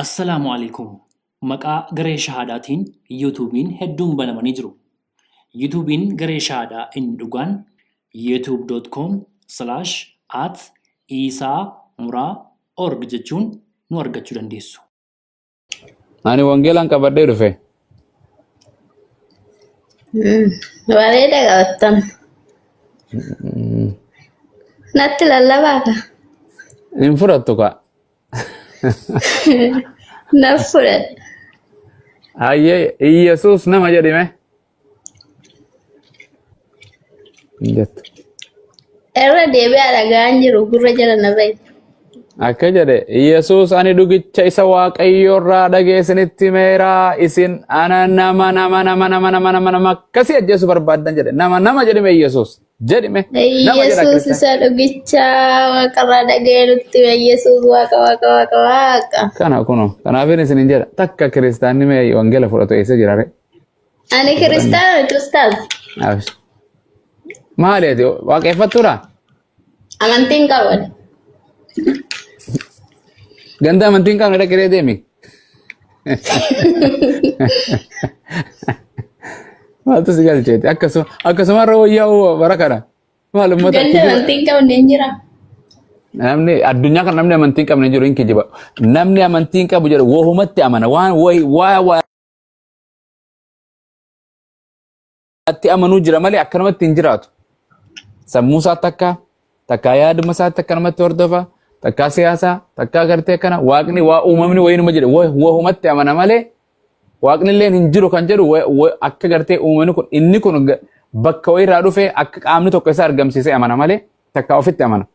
Assalaamu Aleeykum. Maqaa garee shahaadaatiin YouTube'n hedduun banamanii jiru. YouTube'n garee shahaadaa inni dhugaan youtube.com slash at Iisaa Muraa org jechuun nu argachuu dandeessu. Ani wangeelaan qabadhee dhufe. Bareeda qabattan. Natti lallabaa ka. Hin fudhattu kaa. Naf fudhadha. Hayyee Iyyasuus nama jedhime. Hin jettu. Irra deebi'aa dhaga'aan jiru gurra jala na bahi. Akka jedhe Iyyasuus ani dhugicha isa Waaqayyo irraa dhagee isinitti himeera isin ana nama nama nama nama nama nama nama akkasii ajjeesuu barbaaddan jedhe nama nama jedhime Iyyasuus jedhime nama jedha Yesuus kiristaan. isa dhugicha waaqarraa dhaga'ee nutti hime. Yesuus waaqa waaqa waaqa waaqa. Kana kunoo kanaafin isinin jedha takka kiristaanni mee wangeela fudhatu eessa jira ree? Ani kiristaana miti ustaaz. Abs. Maali ati waaqeffattuudha? Amantiin qabu ani. Ganda amantii hin qabne dhaqiree deemi. Maaltu si galcheeti? Akkasuma akkasuma irra wayyaa'u bara kana. Maal uummata Ganda kijiba. amantii hin qabne hin jira. Namni addunyaa kana namni amantii hin qabne hin jiru hin kijiba. Namni amantii hin qabu jedhu wahumatti amana waan wayi waa waa itti amanuu jira malee akkanumatti hin jiraatu. Sammuu isaa takka, takkaa yaaduma isaa takka namatti hordofa, takkaa siyaasaa, takkaa gartee akkana waaqni waa uumamni wayinuma jedhe wahumatti amana malee waaqni illee hin jiru kan jedhu akka gartee uumamni kun inni kun bakka wayiirraa dhufe akka qaamni tokko isa argamsiisee amana malee takkaa ofitti amana.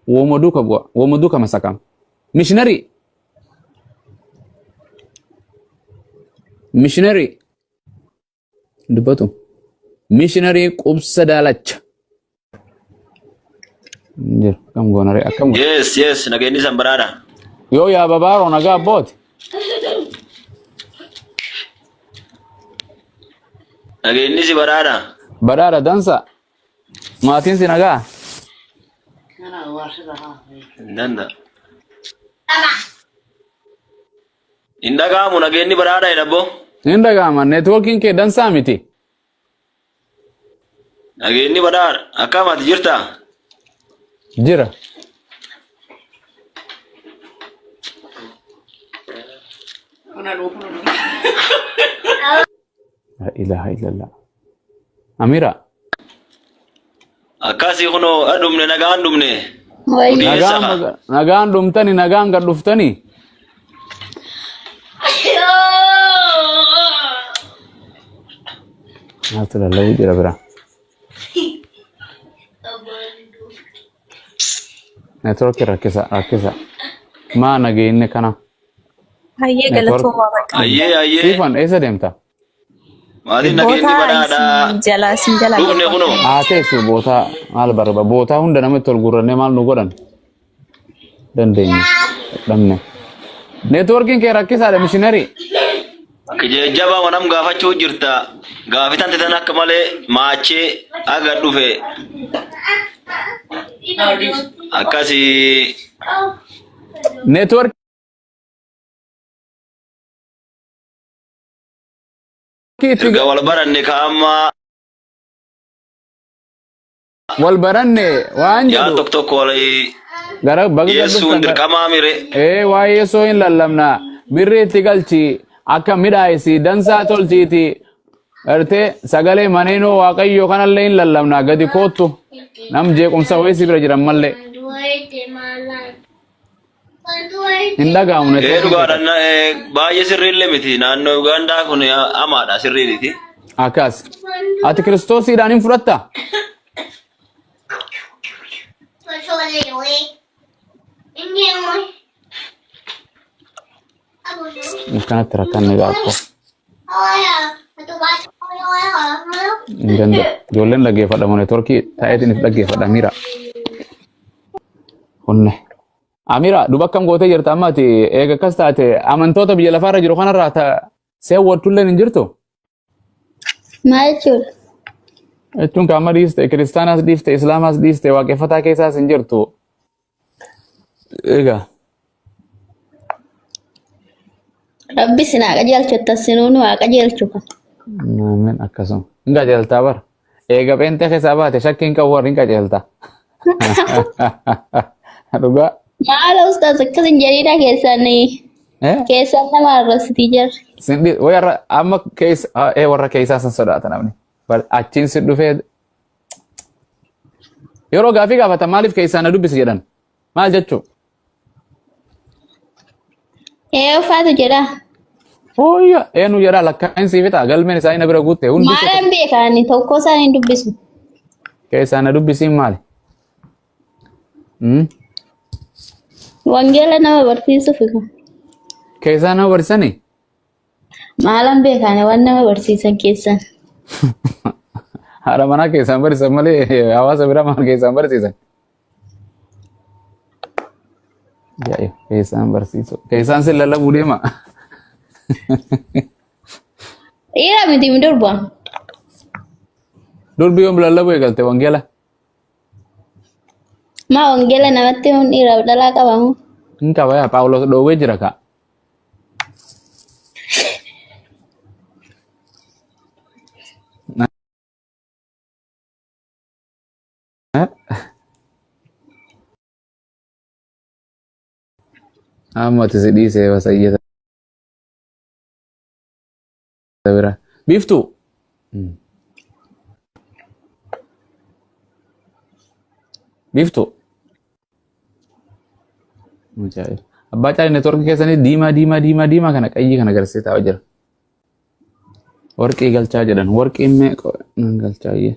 Wooma duuka bu'a, wooma duuka masakama. Mishinari mishinari dubbatu mishinari qubsa daalacha. Hin jiru akkam goonare akkam goona. Yes, nageenyi san baraadha. Yoo yaa babaaroo nagaa abbooti. Nageenyi si baraadha. Badhaadha dansa. Maatiin si nagaa. Hin danda'a. Hin dhaga'amu nageenyi baraadha jedha abboo. Hin dhaga'ama neetwoorkiin kee dansaa miti. Nageenyi badhaadha. Akkam ati jirta? Jira. La ilaha illallah. Amira. Akkasii kunoo dhumne nagaan dhumne. Wayii. Odeessa Nagaan kaa. nagaan dhumtani nagaan gad dhuftani. Maaltu lallabuu jira bira. Network rakkisa rakkisa. Maa nageenye kana. Hayyee Network. galatoomaa bakka. Ayyee ayyee. Siifan eessa deemta? Maatiin nageenyi Bootaa badhaadha. isin jalaa isin jalaa Dhufne kunoo. Haa teessu bootaa maal barba bootaa hunda namatti ol guurrannee maal nu godhan dandeenya dhabne. Neetwoorkiin kee rakkisaadha mishiinarii. Jajjabaa manam gaafachuu jirta. Gaafi tante tan akka malee maachee aga dhufe. Akkasii. Neetwoorkii itti Erga wal baranne ka amma wal baranne waan yaa jedhu tokko tokko wal gara baga gad dhiyeessuun dhuftan gara dirqamaa mire. ee waa'ee yeesoo hin lallabna birri itti galchi akka midhaayisi dansaa tolchiiti gartee sagalee maneenoo waaqayyoo kanallee hin lallabna gadi koottu nam jeequmsa wayii si bira jiran mallee hin dhaga'amu Ee networkiin dhugaadha keessan. baay'ee sirriillee miti naannoo Ugaandaa kun hamaadha sirrii miti. Akkas. Ati kiristoosiidhaan hin fudhattaa? Akkanatti rakkanne gaafko. Hin danda'u. Ijoolleen dhaggeeffadha moo networkii taa'eetiin if dhaggeeffadha Amira. Kunne. Amira duba akkam gootee jirta amma ati eega akkas taate amantoota biyya lafaarra jiru kanarraa ta seewwattulleen hin jirtu. Maal jechuudha? Jechuun kan amma dhiiste kiristaanaas dhiifte islaamaas dhiiste waaqeffataa keessaas hin jirtu. Egaa. Rabbi sin haa qajeelchu tasinuu nu haa qajeelchu. Amiin akkasuma. Hin qajeeltaa bara. Eega pheenxee keessaa baate shakkiin qabu warri hin qajeeltaa. Dhugaa. Maala ustaas akkas hin jedhina keessan Eh? keessan nama arrabsitii jirri. Sindi warra amma keessa warra keessaa san sodaata namni. Achiin si dhufee yeroo gaafii gaafatan maaliif keessaa na dubbisi jedhan maal jechuu? Ee uffatu jedha. Hooyya eenyu jedhaa lakkaa'in siif ta'a galmeen isaanii na bira guutte hundi Maalan beekani tokko isaan hin dubbisu. keessaa na dubbisiin maali? Hmm? Wangeela nama barsiisuuf. Keessaa nama barsiisanii? Maalan beekani waan nama barsiisan keessan. Haadha manaa keessaan barsiisan malee hawaasa biraa maal keessaan barsiisan? Ajaa'iba keessaan barsiisu. Keessaan sin lallabuu deema. Dhiira miti durba. Durbi yoom lallabuu eegalte wangeela? Maa wangeela namatti himuun dhiiraaf dhalaa qabamu. Hin qaba yaa Phaawulos dhoowwee jira kaa. Amma ati si dhiisee basayyata bira. Biiftuu. Biiftuu. Ajaa'iba. Abbaa caalii neetwoorkii keessanii diimaa diimaa diimaa diimaa kana qayyii kana agarsiisee taa'aa jira. Warqii galchaa jedhan. Warqiin meeqa nan galchaa iyyee.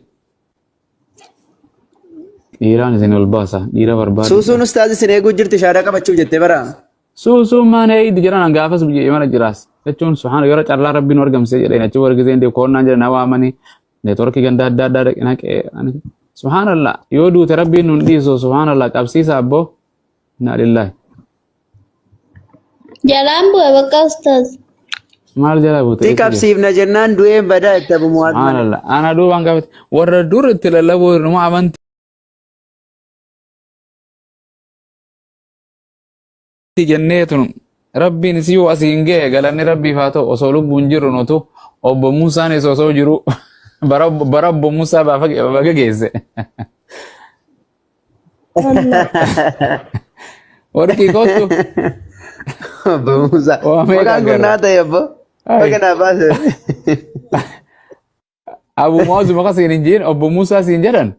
Dhiiraan isin ol baasa. Dhiira barbaadu. Suusuun ustaazi isin eeguu jirti shaadaa qabachuuf jettee bara. Suusuun maan eeydi jedhan gaafas biyya imala jiraas. Jechuun subhaana yeroo carraa rabbiin argamsee jedheen achi warri giseen deemu koonnaan jedhan na waamanii neetwoorkii ganda adda addaa dhaqina qe'ee. Subhaanallah yoo duute rabbiin nun dhiisu subhaanallah qabsiisa abboo. Innaa lillaahi. Jalaan bu'e bakka ustaaz. Maal jala buute? Si qabsiifna jennaan du'een badaa itti abu mu'aaz malee. Subhaanallah. Ana duubaan gaafate warra dur itti lallabuu numa amantii jenneetun rabbiin si yoo asiin gahe galanni rabbiif haa ta'u osoo lubbuun jiru nutu obbo Muusaanis osoo jiru bara bara obbo Muusaa baga geesse. Warqii kottu. Obbo Muusaa. Waa meeqa Maqaan kun agarra? naa ta'e obbo. Ai. Baga naa baase. Abu Mu'aaz maqaa siin hin jeen obbo Muusaa siin jedhan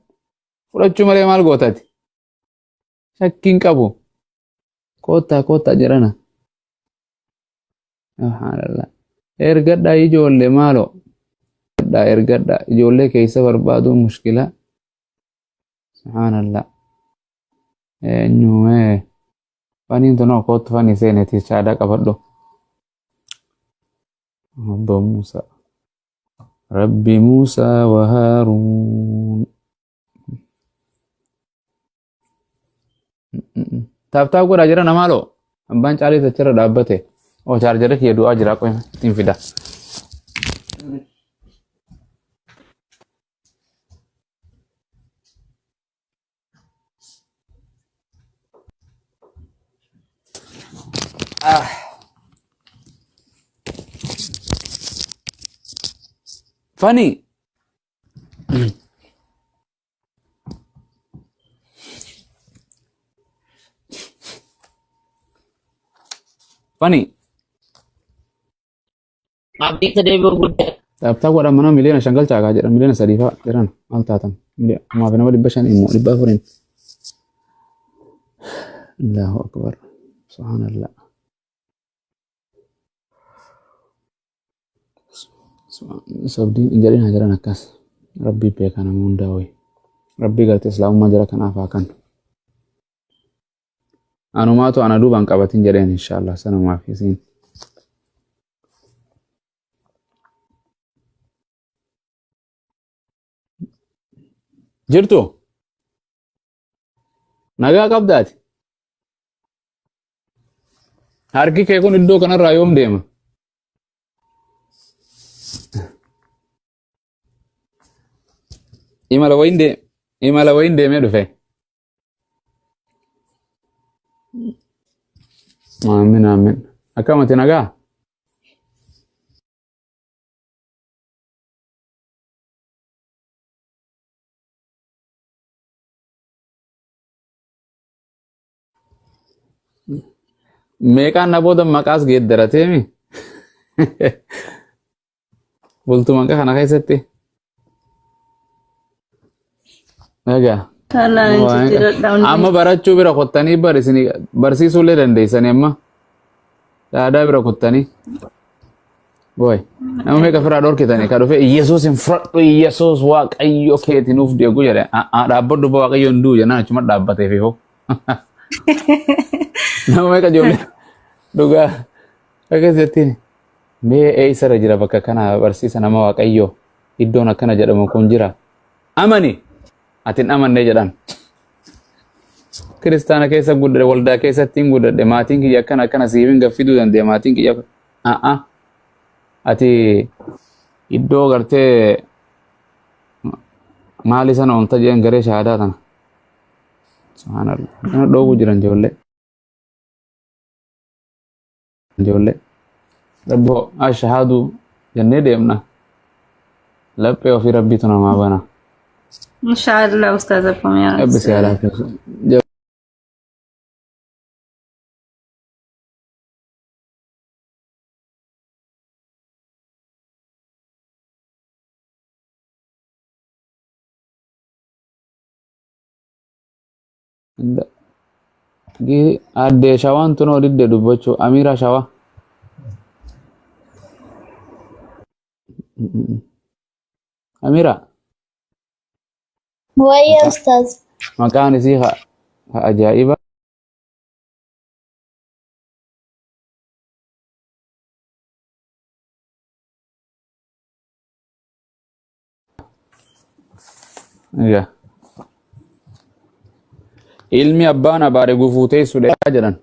fudhachuu malee maal gootati? Shakkiin qabu. Koottaa koottaa jedhana. Subhaanallah. Ergadhaa ijoollee maaloo. Ergadhaa ergadhaa ijoollee keessa barbaaduun mushkila. Subhaanallah. Eenyu mee faniin tunoo koottu fanii seeneeti shaadaa qabadhu. Obbo Muusaa. Rabbi Muusaa wa Haaruun. Taaptaap godhaa jira namaaloo. Abbaan caalii achirra dhaabbate. Oo chaarjarri kiyya du'aa jira qofa ittiin fida. Fani. Fani. Abdiisa deebi'uu guddaa. Taaptaap godhaa mana 5 miliyoona galchaa kaa jedhan 3 miliyoona fa'a jedhan maal taatan ammaaf nama 500 immoo 400. Allahu akbar. Subhaanallah. Sobdiin hin jedhin haa jedhan akkas. Rabbii beekaa nama hundaa wayi. Rabbii galtee islaamummaa jira kanaaf haa kan. Anumaatu ana duubaan qabatin jedheen inshaallah sanumaaf isiin. Jirtu? Nagaa qabdaati? Harki kee kun iddoo kanarraa yoom deema? Imala wayiin deeme imala wayiin deemee dhufe. Aamin aamin. Akkamati nagaa? Meeqaan na booda maqaas geeddarateemi. Bultuma kana keessatti. Egaa. Taalaan jijjiiradha hundi. Amma barachuu bira kottanii barsiisuullee dandeessanii amma. Dhaadaa bira kottanii. Boy, nama meeqa ofirraa dhorkitanii ka dhufe Yesuus hin fudhadhu, Yesuus Waaqayyo keeti nuuf deegu jedhe. Dhaabbadhu ba, Waaqayyo hin du'u jennaan achuma dhaabbatee fi hoo. Nama meeqa ijoollee dhugaa akkasitti mee eessarra jira bakka kana barsiisa nama Waaqayyo, iddoon akkana jedhamu kun jira. Amani, ati hin amannee jedhan. Kiristaana keessa guddadhe, waldaa keessatti hin guddadhe, maatiin kiyya akkana akkana siif hin gaffiduu danda'e, maatiin kiyya ati iddoo gartee maali sana onta jeen garee shahaadaa tana. Subhaanallah. Kana dhoowwu jiran ijoollee. Ijoollee. Rabboo ashahaadu jennee deemna. Laphee ofii Rabbiitu namaa bana. Inshaallah, Ustaaz Abbumiyaa. Rabbi si haa laaffisu. Addee Shawaan tunoo didde dubbachuu, Amiira Shawaa. Amiira. Wayya, Ustaaz. Maqaan isii ha ajaa'iba. Egaa. Ilmi abbaan abaare gufuu teessudha jedhan.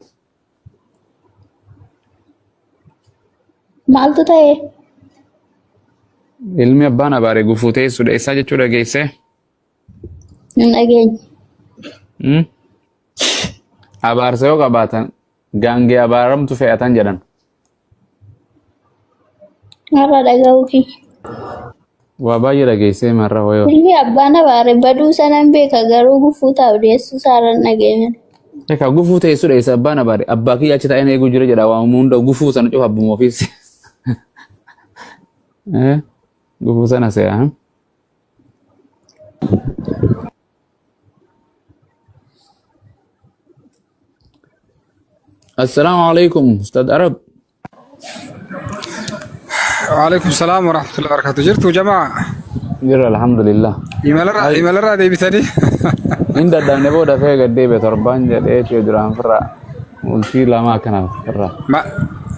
Maaltu ta'e? Ilmi abbaan abaare gufuu teessudha. Eessaa jechuu dhageessee? Hin dhageenye. Hmm? Abaarsa yoo qabaatan gaangee abaaramtu fe'atan jedhan. Har'a dhaga'uu kiyya. Waa baay'ee dhageessee marra wayoo. Ilmi abbaan abaare baduu sanan beeka, garuu gufuu taa'u deessuu isaarra hin dhageenye. Egaa gufuu teessudha, eessa abbaan abaare abbaa kiyya achi taa'ee eeguu jira jedha, waa hunda gufuu sana cufa abbuma ofiis. Gufuu sana se'a. Assalaamu alaikum, Ustad Arab. وعليكم السلام ورحمة الله وبركاته. Jirtu جماعة؟ Jira, alhamdulillah. Imalarraa imalarraa deebitanii? Hin dadhabne, booda fee gad deebi'e, torbaan jedhee tee duraan firraa bultii lama akkanaaf firraa.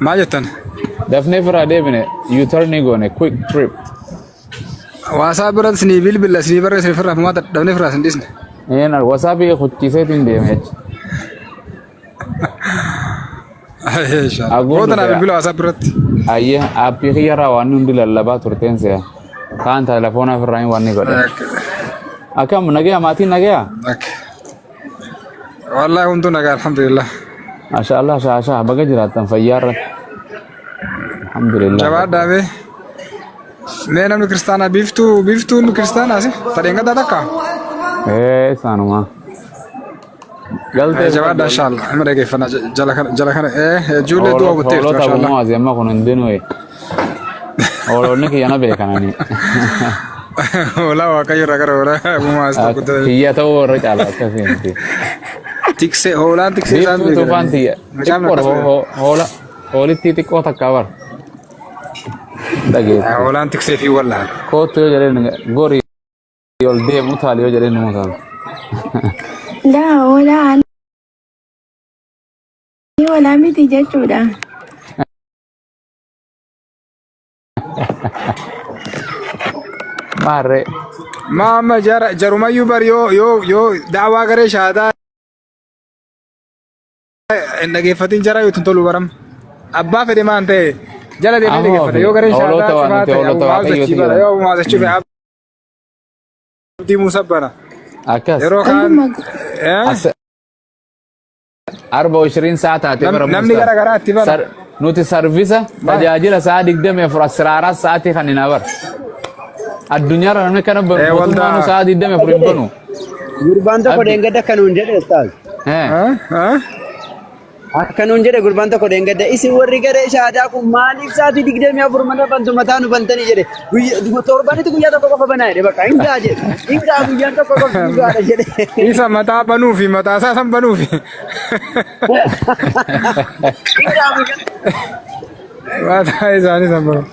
Maal jettan? Dafnee firraa deebine, U-turn goone, quick trip. Waasaa bira isinii bilbila isinii barreessine, firraa maa dadhabnee firraa isin dhiisne. Een wasaabii kuchiiseetiin deeme jecha. Inshallah. Aguun Booda naa dhufe. bilbila waasaa biratti. Ayyee, aappii kiyyarraa waan hundi lallabaa turteen se'a. Kaan telefoona ofirraa hin wanni godhe. Akkam, nagaya? Maatiin nagaya? Wallahi hunduu nagaa, alhamdulillah. Masha Allah, shaashaa baga jiraattan fayyaa irratti. Alhamdulillah. Jabaadhaa bee. Mee namni kiristaanaa biiftuu, biiftuun kiristaanaas tadheen gaddaa takka? Ee, isaanuma. Galtee. Jabaadhaa, inshallah. Ima dhageeffannaa jala kana jala kana ijoollee du'a butteertu, Hoolota mashallah. abumoo asii amma kun hundinuu. Hoolonni kiyya na beekananii. Hoolaa Waaqayyo irraa gara hoolaa abumaa as tokko ta'e. Kiyya ta'uu warra caala akkasii miti. Tiksee, hoolaan tiksee isaan Biiftuu tufaan beekan. tiyya. Macaafni Xiqqoodha akkas jedha. hoola hoolittii xiqqoo takka bara. Dhageette. Hoolaan tiksee fi wallaan. Kootu yoo jedheen gorii ol deemu, taali yoo jedheen numa taala. Laa, hoolaa ani hoolaa miti jechuudha. Maarree. Ma amma jara jarumayyuu bar yoo da'awaa garee shahaadaa hin dhageeffatin jara yoo tolu baram. Abbaa fedhe maan ta'e jala deemee Amma dhageeffata, yoo gareen hoolota shahaadaa waan cufaa nuti ta'e hoolota Abu Mu'aaz Waaqayyooti achii bara jedhan. yoo Abu Mu'aaz achii fe'e Abdii Muusaa bana. Akkas. Yeroo kaan Dhuguma. As 24 sa'a taatee bara namni gara garaa itti bana. Nuti sarvisa tajaajila sa'a 24 asiraaraa sa'aatii kan hin abar. Addunyaarra namni kana mootummaan sa'a 24 hin banu. Gurbaan tokko Abdi. dheengadda akka nuun jedhe, Ustaaz. Akka nuun jedhe gurbaan tokko dheengadda isin warri garee shaadaa kun maaliif sa'aatii 24 mana bantu mataa nu bantanii jedhe. Torbanitti guyyaa tokko qofa banaa jedhe bakka hin ga'a jedhe. Hin ga'a guyyaan tokko qofa hin ga'a jedhe. Isa mataa banuufi mataa isaa san banuufi. Hin ga'a guyyaan. Mataa isaanii san banuuf.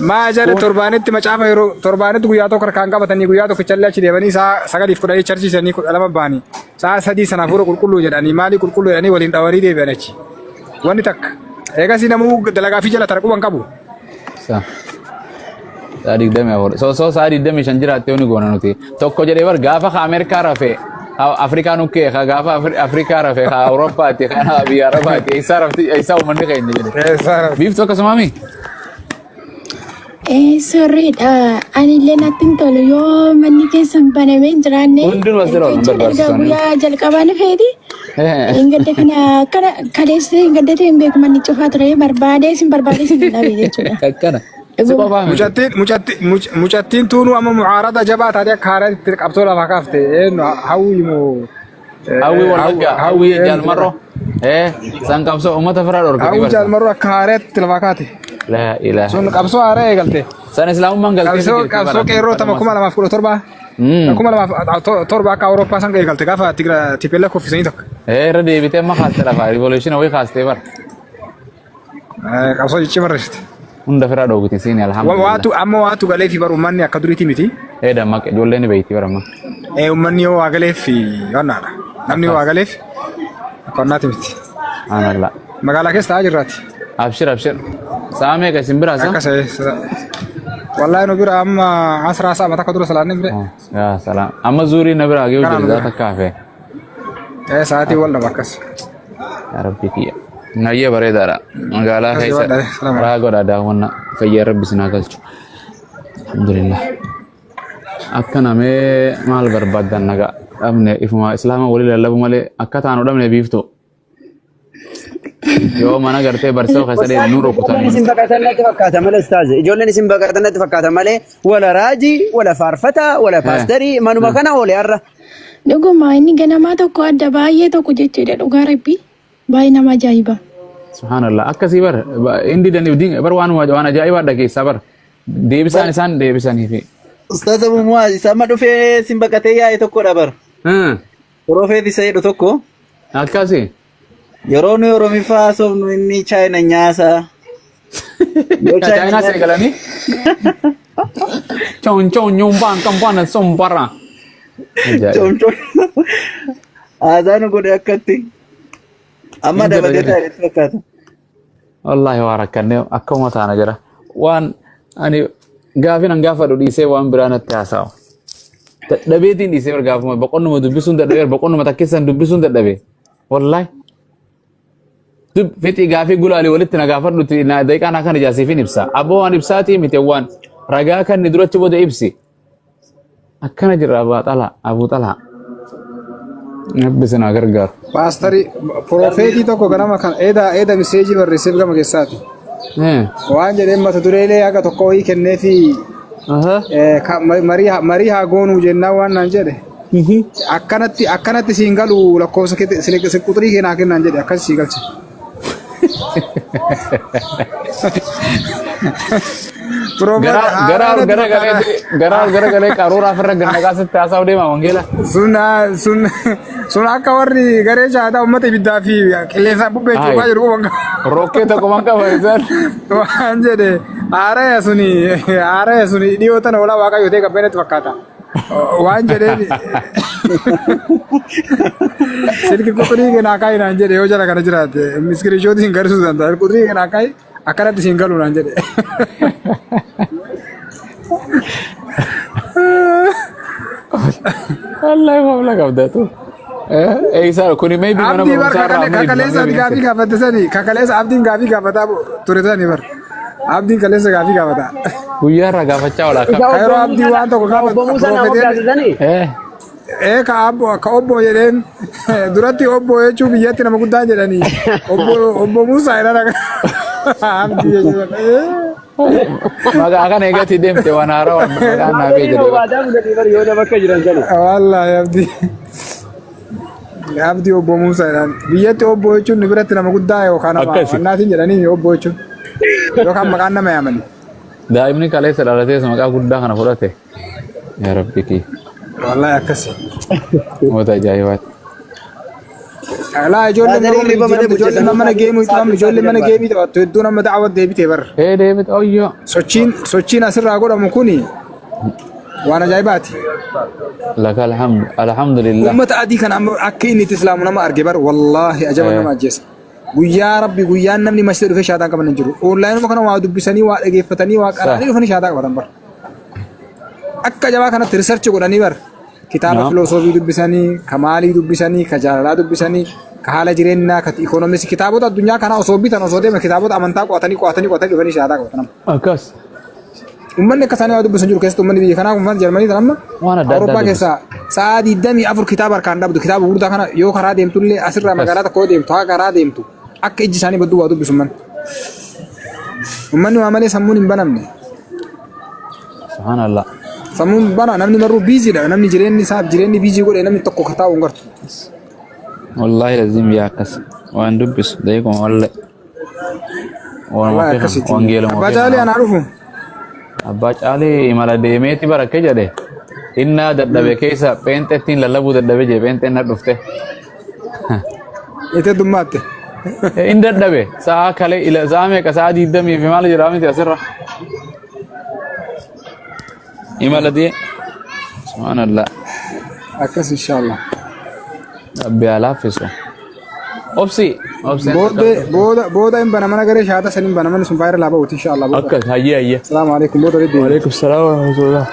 Maa jedhe torbaanitti macaafa yeroo torbaanitti guyyaa tokko harkaan qabatanii guyyaa tokkichallee achi deemanii sa'a 9:10 charchiisanii 12 ba'anii sa'a 3 sana hafuura qulqulluu jedhanii maalii qulqulluu jedhanii waliin dhawanii deebi'an achi. Wanni takka. Eegasii namuu dalagaa fi jala tara quban qabu. Sa'a 24. So sa'a 25 jiraattee ni goona nuti. Tokko jedhee bar gaafa ka Ameerikaa rafe Afrikaa nukkee ka gaafa Afrikaa rafe ka Awurooppaati ka biyya Arabaati eessaa rafti eessaa uummanni keenya jedhe. Eessaa rafti. Biiftuu akkasumaami? Sirriidha. Anillee natti hin tolu yoo manni keessan banamee hin jiraanne. Hundinuu as jira waan Jechuun erga barbaachisan. guyyaa jalqabaa dhufeeti. Hin gadda kana akkana kaleessa hin gaddate hin beeku manni cufaa ture barbaadee isin barbaadee isin hin dhabe jechuudha. Akkana. Si qofaa miti. Mucattiin tuunuu amma mucaarada jabaa taatee akka haaraatti qabsoo lafaa kaafte eenyu hawwi moo Hawwi Wallaggaa, hawwi Jaalmarroo. San qabsoo uummata firaa dhorkatee Hawwi barsa. Jaalmarroo akka haaraatti lafaa kaate. Laa ilaaha. Sun qabsoo haaraa eegalte. San islaamummaan galtee Qabsoo jirti qabsoo bara. qeerroo tama 2017. 2007 akka Awurooppaa san eegalte gaafa Tigra TPLF kuffisanii tokko. Irra deebitee amma kaastee lafaa revolution wayii kaastee bara. Qabsoo ciccii barreessite. Hunda firaa dhoogiti siini alhamdulillah. Waatu amma waatu galee fi bar uummanni akka duriiti miti. Dammaqe ijoolleen ni beeyti bara amma. Uummanni yoo waa galeef wannaadha. Namni yoo waa galeef akka wannaati miti. Subhanallah. Magaalaa keessa taa'aa jirraati. Abshir abshir. Sa'a meeqa isin biraa sa? Akkas wallaahi nu bira amma asraa sa'a takka dura salaanni bire. Yaa salaam. Amma zuurii na biraa ga'uu Kanaan jiru nu bira. zaata kaafee. Sa'aatii wal dhaba akkas. Yaa Rabbi kiyya. Nayyee bareedaadha. Magaalaa Akkas keessa jabaadha. Salaam. raa godha daawwannaa fayyaa Rabbi isin haa galchu. Alhamdulillah. Akka namee maal barbaaddan nagaa dhabne ifuma islaama walii lallabu malee akka taanu dhabne biiftu. Yoo mana gartee barsiisoo keessa deemu nu Ijoolleen rukutanii. isin baqatan natti fakkaata malee ustaaze. Ijoolleen isin baqatan natti fakkaata malee wala raajii, wala faarfataa, wala paasterii manuma kana oole har'a. Dhuguma inni ganamaa tokko adda baay'ee tokko jechuudha dhugaa rabbii baay'ee nama ajaa'iba. Subhanallah akkasii bar inni daniif diin bar waan waan ajaa'ibaa dhageessaa bar deebisaan isaan deebisanii fi. Ustaaz Abu Muwaaz isa amma dhufee isin baqatee yaa'e tokkodha bar. Prophet isa jedhu tokko. Akkasii. Yeroo nuyi Oromiffaa haasofnu inni Chaayina nyaasa. Yoo Chaayinaa seegalanii. Choon choon nyuun baan kan baan sun bara. Choon choon. Haasaa nu godhe akkatti. Amma Hin jedha dabalatee jedhe. taa'e fakkaata. Wallaahi waa rakkannee akkuma taana jira. Waan ani gaafin an gaafadhu dhiisee waan biraa natti haasa'u. Dadhabeetiin dhiisee bar gaafuma boqonnuma dubbisuun dadhabee boqonnuma takkeessan dubbisuun dadhabee. Wallaahi. Fixii gaafii gulaalii walitti na gaafadhuti na daqiiqaan akkan ijaasiifin ibsa. Abboo waan ibsaatii miti waan ragaa kan inni duratti booda ibsi. Akkana jira Abuu Xalaa Abuu Xalaa. Rabbi isin haa gargaaru. Paastarii Prophetii tokko ganama kan eeda message barreesseef gama keessaati. Waan jedheen mata dureelee haga tokko wayii kenneefi marii haa goonuu jennaan waan naan jedhe. Akkanatti siin galu lakkoofsa quxurii kee naa kennaan jedhe akkas sii galche. Garaa garaa garagalee qaruuraa ofirra gannaqaa sitti haasa'u deema wangeela. Sun akka warri garee shaataa uummata ibiddaa fi qilleensa bubbee cuuphaa jiru quban qaba. Rokkee tokko man qaba isaan. Waan jedhe haaraya suni dhiyoo tana hoolaa waaqayyo ta'e qabbeenatti fakkaata. Waan jedheen silki quxurii kee naa kaa'i naan jedhe yoo jala kana jiraate screenshotii hin garsiisuu danda'a. Quxurii kee naa kaa'i akkanatti siin galu naan jedhe. Wallahi maamla qabda tu. Eessa kuni maybe mana Abdii bar barumsaa irraa amma kakaleessa ati gaafii gaafatte sani kakaleessa abdiin gaafii gaafataa ture sani bar abdiin kaleessa gaafii gaafataa. Guyyaa irraa gaafachaa oola akkam. Ka yeroo abdii waan tokko gaafatu Obbo Musaa nama prophetiin moggaasisanii? Ee ka abbo ka obbo jedheen duratti obbo jechuun biyyatti nama guddaa jedhanii obbo Musaa jedhan abdii jechuudha. Maqaa kana eegatti deemte waan haaraa waan maqaan naa bee jedhee. Waadaa bulanii bari yoo nama akka jiran sana. Wallaahi abdii. Abdii obbo Muusaa jedhaan. Biyyatti obbo jechuun nu biratti nama guddaa yookaan nama Akkasi. wannaatiin jedhanii obbo jechuun. Yookaan maqaan nama yaamani. Daa'imni kaleessa dhalatees maqaa guddaa kana fudhate. Yaa Rabbi kiyya. Wallaahi akkasi. Moota ajaa'ibaati. Laa ijoolleen Baadarii nama hirriba malee jijjiiramte ijoolleen bulchatan. mana geemii taphattu ijoolleen mana geemii taphattu hedduu nama da'awwa deebitee barra. Ee deebite oyyoo. Sochiin asirraa godhamu kuni waan ajaa'ibaati. Laka alhamdu alhamdulillah. Uummata adii kana amma akka inni itti islaamu nama arge bar wallaahi ajaba nama ajjeesa. Guyyaa rabbi guyyaan namni masjida dhufee shaataa qaban hin jiru. Onlaayinuma kana waa dubbisanii waa dhageeffatanii waa qara'anii dhufanii shaataa qabatan bar. Akka jabaa kanatti riisarchi godhanii bar. Kitaaba filosoofii dubbisanii, ka maalii dubbisanii, ka jaalalaa dubbisanii, ka haala jireenyaa, ka ikoonomisii kitaabota addunyaa kanaa osoo bitan osoo deeman kitaabota amantaa qo'atanii qo'atanii qo'atanii dhufanii shaataa qabatan. Akkas. Uummanni akka isaanii waa dubbisan jiru keessatti uummanni biyya kanaa kun Jarmanii tan amma Waan adda addaa Awurooppaa dubbisu. keessaa sa'aa 24 kitaaba harkaan dhabdu kitaaba gurguddaa kana yoo karaa deemtullee asirraa magaalaa tokko yoo deemtu haa karaa deemtu akka ijji isaanii badduu waa dubbisu uummanni. Uummanni waa malee sammuun hin banamne. Subhanallah. Sammuun bana namni marruu biiziidha namni jireenyi isaa jireenyi biizii godhe namni tokko kataa hin gartu. Wallahi lazim yaa akkas. Waan dubbisu deequma wallee. Waanuma Wallahi fe'an akkasitti. wangeeluma Abbaa fe'an. Caalii anaa dhufu. Abbaa Caalii imala deemeeti barakke jedhe. Innaa dadhabe keessa pheenxettiin lallabuu dadhabe jee pheenxeen na dhufte. Itee dummaatte. In dadhabe sa'a kale ila sa'a meeqa sa'a 20 fi maal jedhaa miti asirra. Imala dee. Subhanallah. Akkas inshaallah. Rabbi haa laaffisu. Obsi. Obsi. Booda hin bana mana garee shaata saniin bana manni sun faayira laa ba'uuti inshaallah booda. Akkas hayyee hayyee. Salaamu alaikum booda deddeebiin. Waalaikum salaam wa rahmatullah.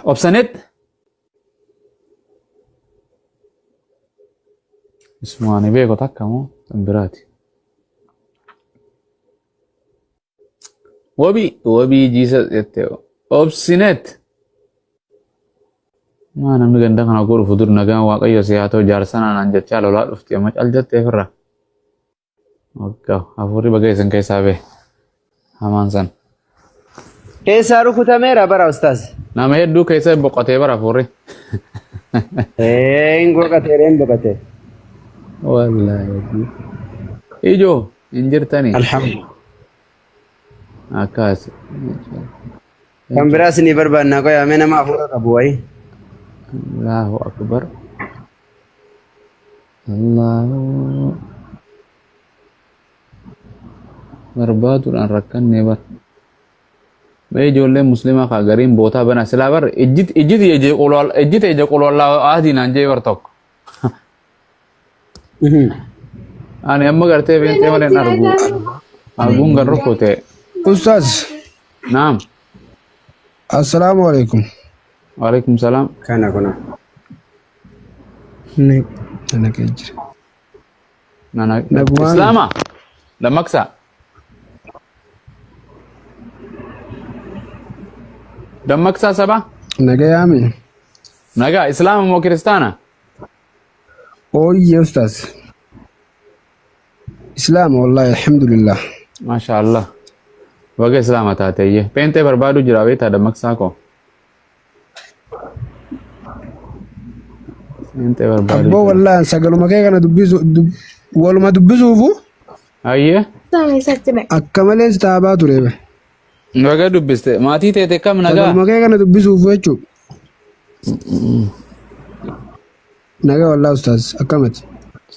Obsanet. Ismaani beeku takka moo kan biraati. Wabii wabii jiisa jette obsinet. Maa namni ganda kana godhu fudur nagaan waaqayyo si haa ta'u jaarsa naanaan jechaa lolaa dhufti amma cal jettee firra. Waggaa hafuurri baga isin keessaa bee hamaan san. Keessaa rukutameera bara ustaaz. Nama hedduu keessa boqotee bara hafuurri. Ee hin boqotee hin boqotee. Wallaahi. Ijoo hin jirtanii. Alhamdulillah. Akkas. Kan biraas ni barbaanna qoyaa mee nama hafuura qabu wayi. Allahu akbar. Allahu barbaaduudhaan rakkannee bar. Mee ijoolleen musliimaa kaa gariin bootaa bana silaa bar ijjit ijjit ija qolool ijjit ija qolollaa adii naan jee bar tokko. Ani amma gartee beektee malee hin argu. Arguun gan rukkute. Ustaz. Naam. Assalaamu alaikum. Waalaikum salaam. Kana kuna. Ne nana kee jira. Nana Nagumaan. Islaama. Dammaqsa. Dammaqsaa saba. Nagayaami. Nagaa Islaama moo kiristaana? Ooyye ustaz. Islaama wallahi alhamdulillah. Maasha Allah. Baga Islaama taateeyye. Pheenxee barbaadu jira beektaa dammaqsaa koo. Pheenxee barbaadu Abboo jira. wallahi sagaluma kee kana dubbisu waluma dubbisuufu Ayyee. akka malee si taabaa ture be. Baga dubbiste. Maatii teete kam nagaa? Sagaluma kee kana dubbisuufu jechuudha. Nagaa wallahi ustaz akkamati.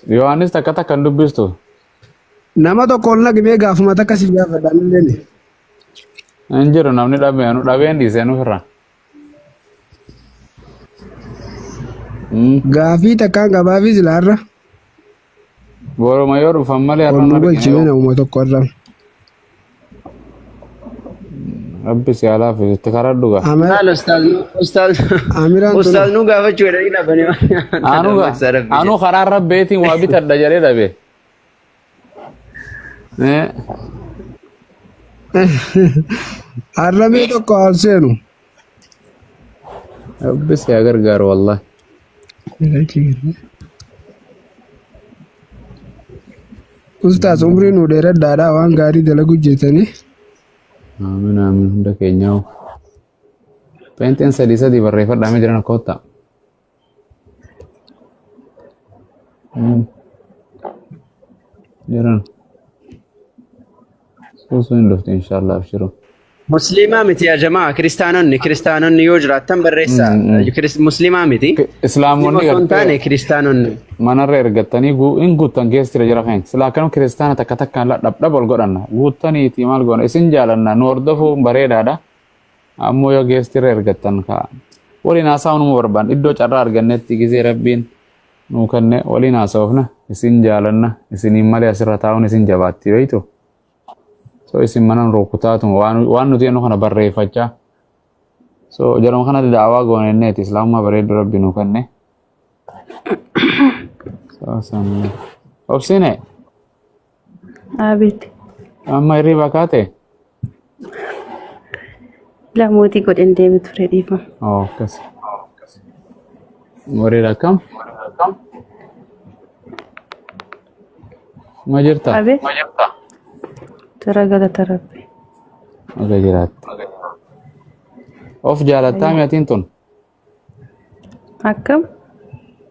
Yohaannis takka takka hin dubbistu. Nama tokko ol naqimee gaafuma takka si gaafadha illee. Hin jiru namni dhabee nu dhabeen dhiisee nu firra. Gaafii takkaan qabaafii silaarra. Boroma yoo dhufan malee Ol har'a nu hin galchine argine. namuma tokko irra. Rabbi si haa laaffisu itti karaa dhuga. Maal ustaaz ustaaz Amiraan ustaaz nu gaafachuu jedhanii dhabanii. Anuu anuu karaa rabbeetiin waa bitadha jedhee dhabe. Harramee tokko ol seenu. Rabbi si haa gargaaru wallahi. Ustaas umrii nu dheeradhaadha waan gaarii dalagu jetanii. Amiin amiin hunda keenyaa. Pheenxeen sadii sadii barreeffadhaa mee jiran koottaa. Jiran. Suusuu hin dhufti inshallah abshiru. Musliimaa miti yaa jamaa, kiristaanonni, kiristaanonni yoo jiraattan barreessaa. Musliimaa miti. Islaamonni Muslima osoo hin taane gartee kiristaanonni. Manarra ergattanii hin guuttan keessa jira jara keenya. Silaa akkanum kiristaana takka takkaan dhab dhab ol godhanna. Guuttaniiti maal goona isin jaalanna, nu hordofuun bareedaadha. Ammoo yoo geestirra ergattan kaa. Waliin haasa'uu numa barbaanna. Iddoo carraa argannetti gizee Rabbiin nuu kenne waliin haasa'uufna, isin jaalanna, isiniin malee asirra taa'uun isin jabaatti beektu. So isin mana nu rukutaatuma waan nuti jennu kana barreeffachaa. So jaruma kanatti da'awaa goone inneeti islaamummaa bareedduu Rabbi nuu kenne. So san obsine. Abeet. Amma hirriba kaate? Lamootii godhen deeme ture, dhiifama. Oh, akkas. Bareeda, akkam? Ma jirta? Abeet. Tura, galata Rabbi. Oga jiraatte. Of jaalattaa mi'atiin tun? Akkam?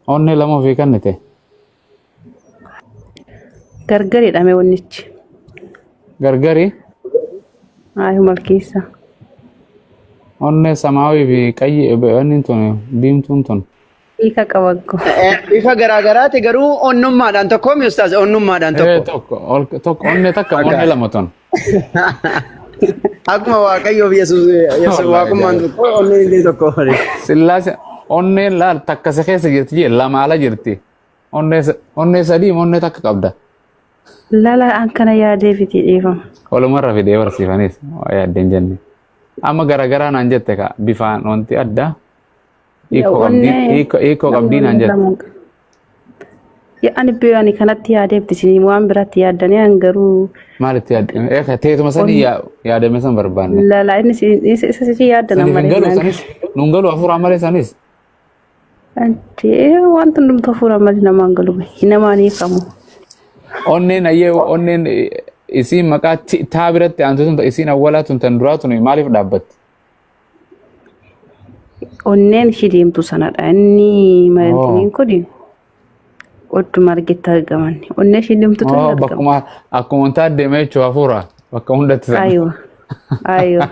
Onnee lama ofii kennite. Gargar hidhame wannichi. Gargari. Ayuma keessa. Onnee samaawii fi qayyi wanni tun diimtuun tun. Hiika qaba ko. Bifa garaagaraati garuu onnummaadhaan tokko mi ustaaz, onnummaadhaan tokko. Tokko tokko, onnee takka, onnee lama tun. Akkuma Waaqayyoof Yesuus Yesuus waaqummaan tokko, onneen illee tokko. Sillaase onneen laal takka si keessa jirti jee, lama ala jirti. Onnee sadii onnee takka qabda. Lala an kana yaadee fiti, dhiifama. Walumarra fidee barsiifanis waa yaaddeen jenne. Amma garagaraa naan jette ka bifaan wanti addaa. Hiikoo qabdii, hiikoo qabdii naan jette. Ya ani biyyoo ani kanatti yaadee fiti, isin waan biraatti yaaddanii, an garuu Maalitti yaadde? Teetuma sanii yaadame san barbaanne. Lala inni isa si yaaddan Saniif hin malee. galu sanis nuun galu hafuuraa malee sanis. Antee wanta hundumtuu hafuura malee namaan galu, namaan hiikamu. Onneen ayyee onneen isiin maqaa taa biratti aantu tun, isiin awwalaa tun tan duraa tun maaliif dhaabbatti? Onneen ishii deemtu sanadha. Inni marintiniin kun odduma argetti argaman. Onnee ishii deemtu tun argama. Bakkuma akkuma wantaa deemee jechuun hafuura bakka hundatti sana. Aywa. Aywa.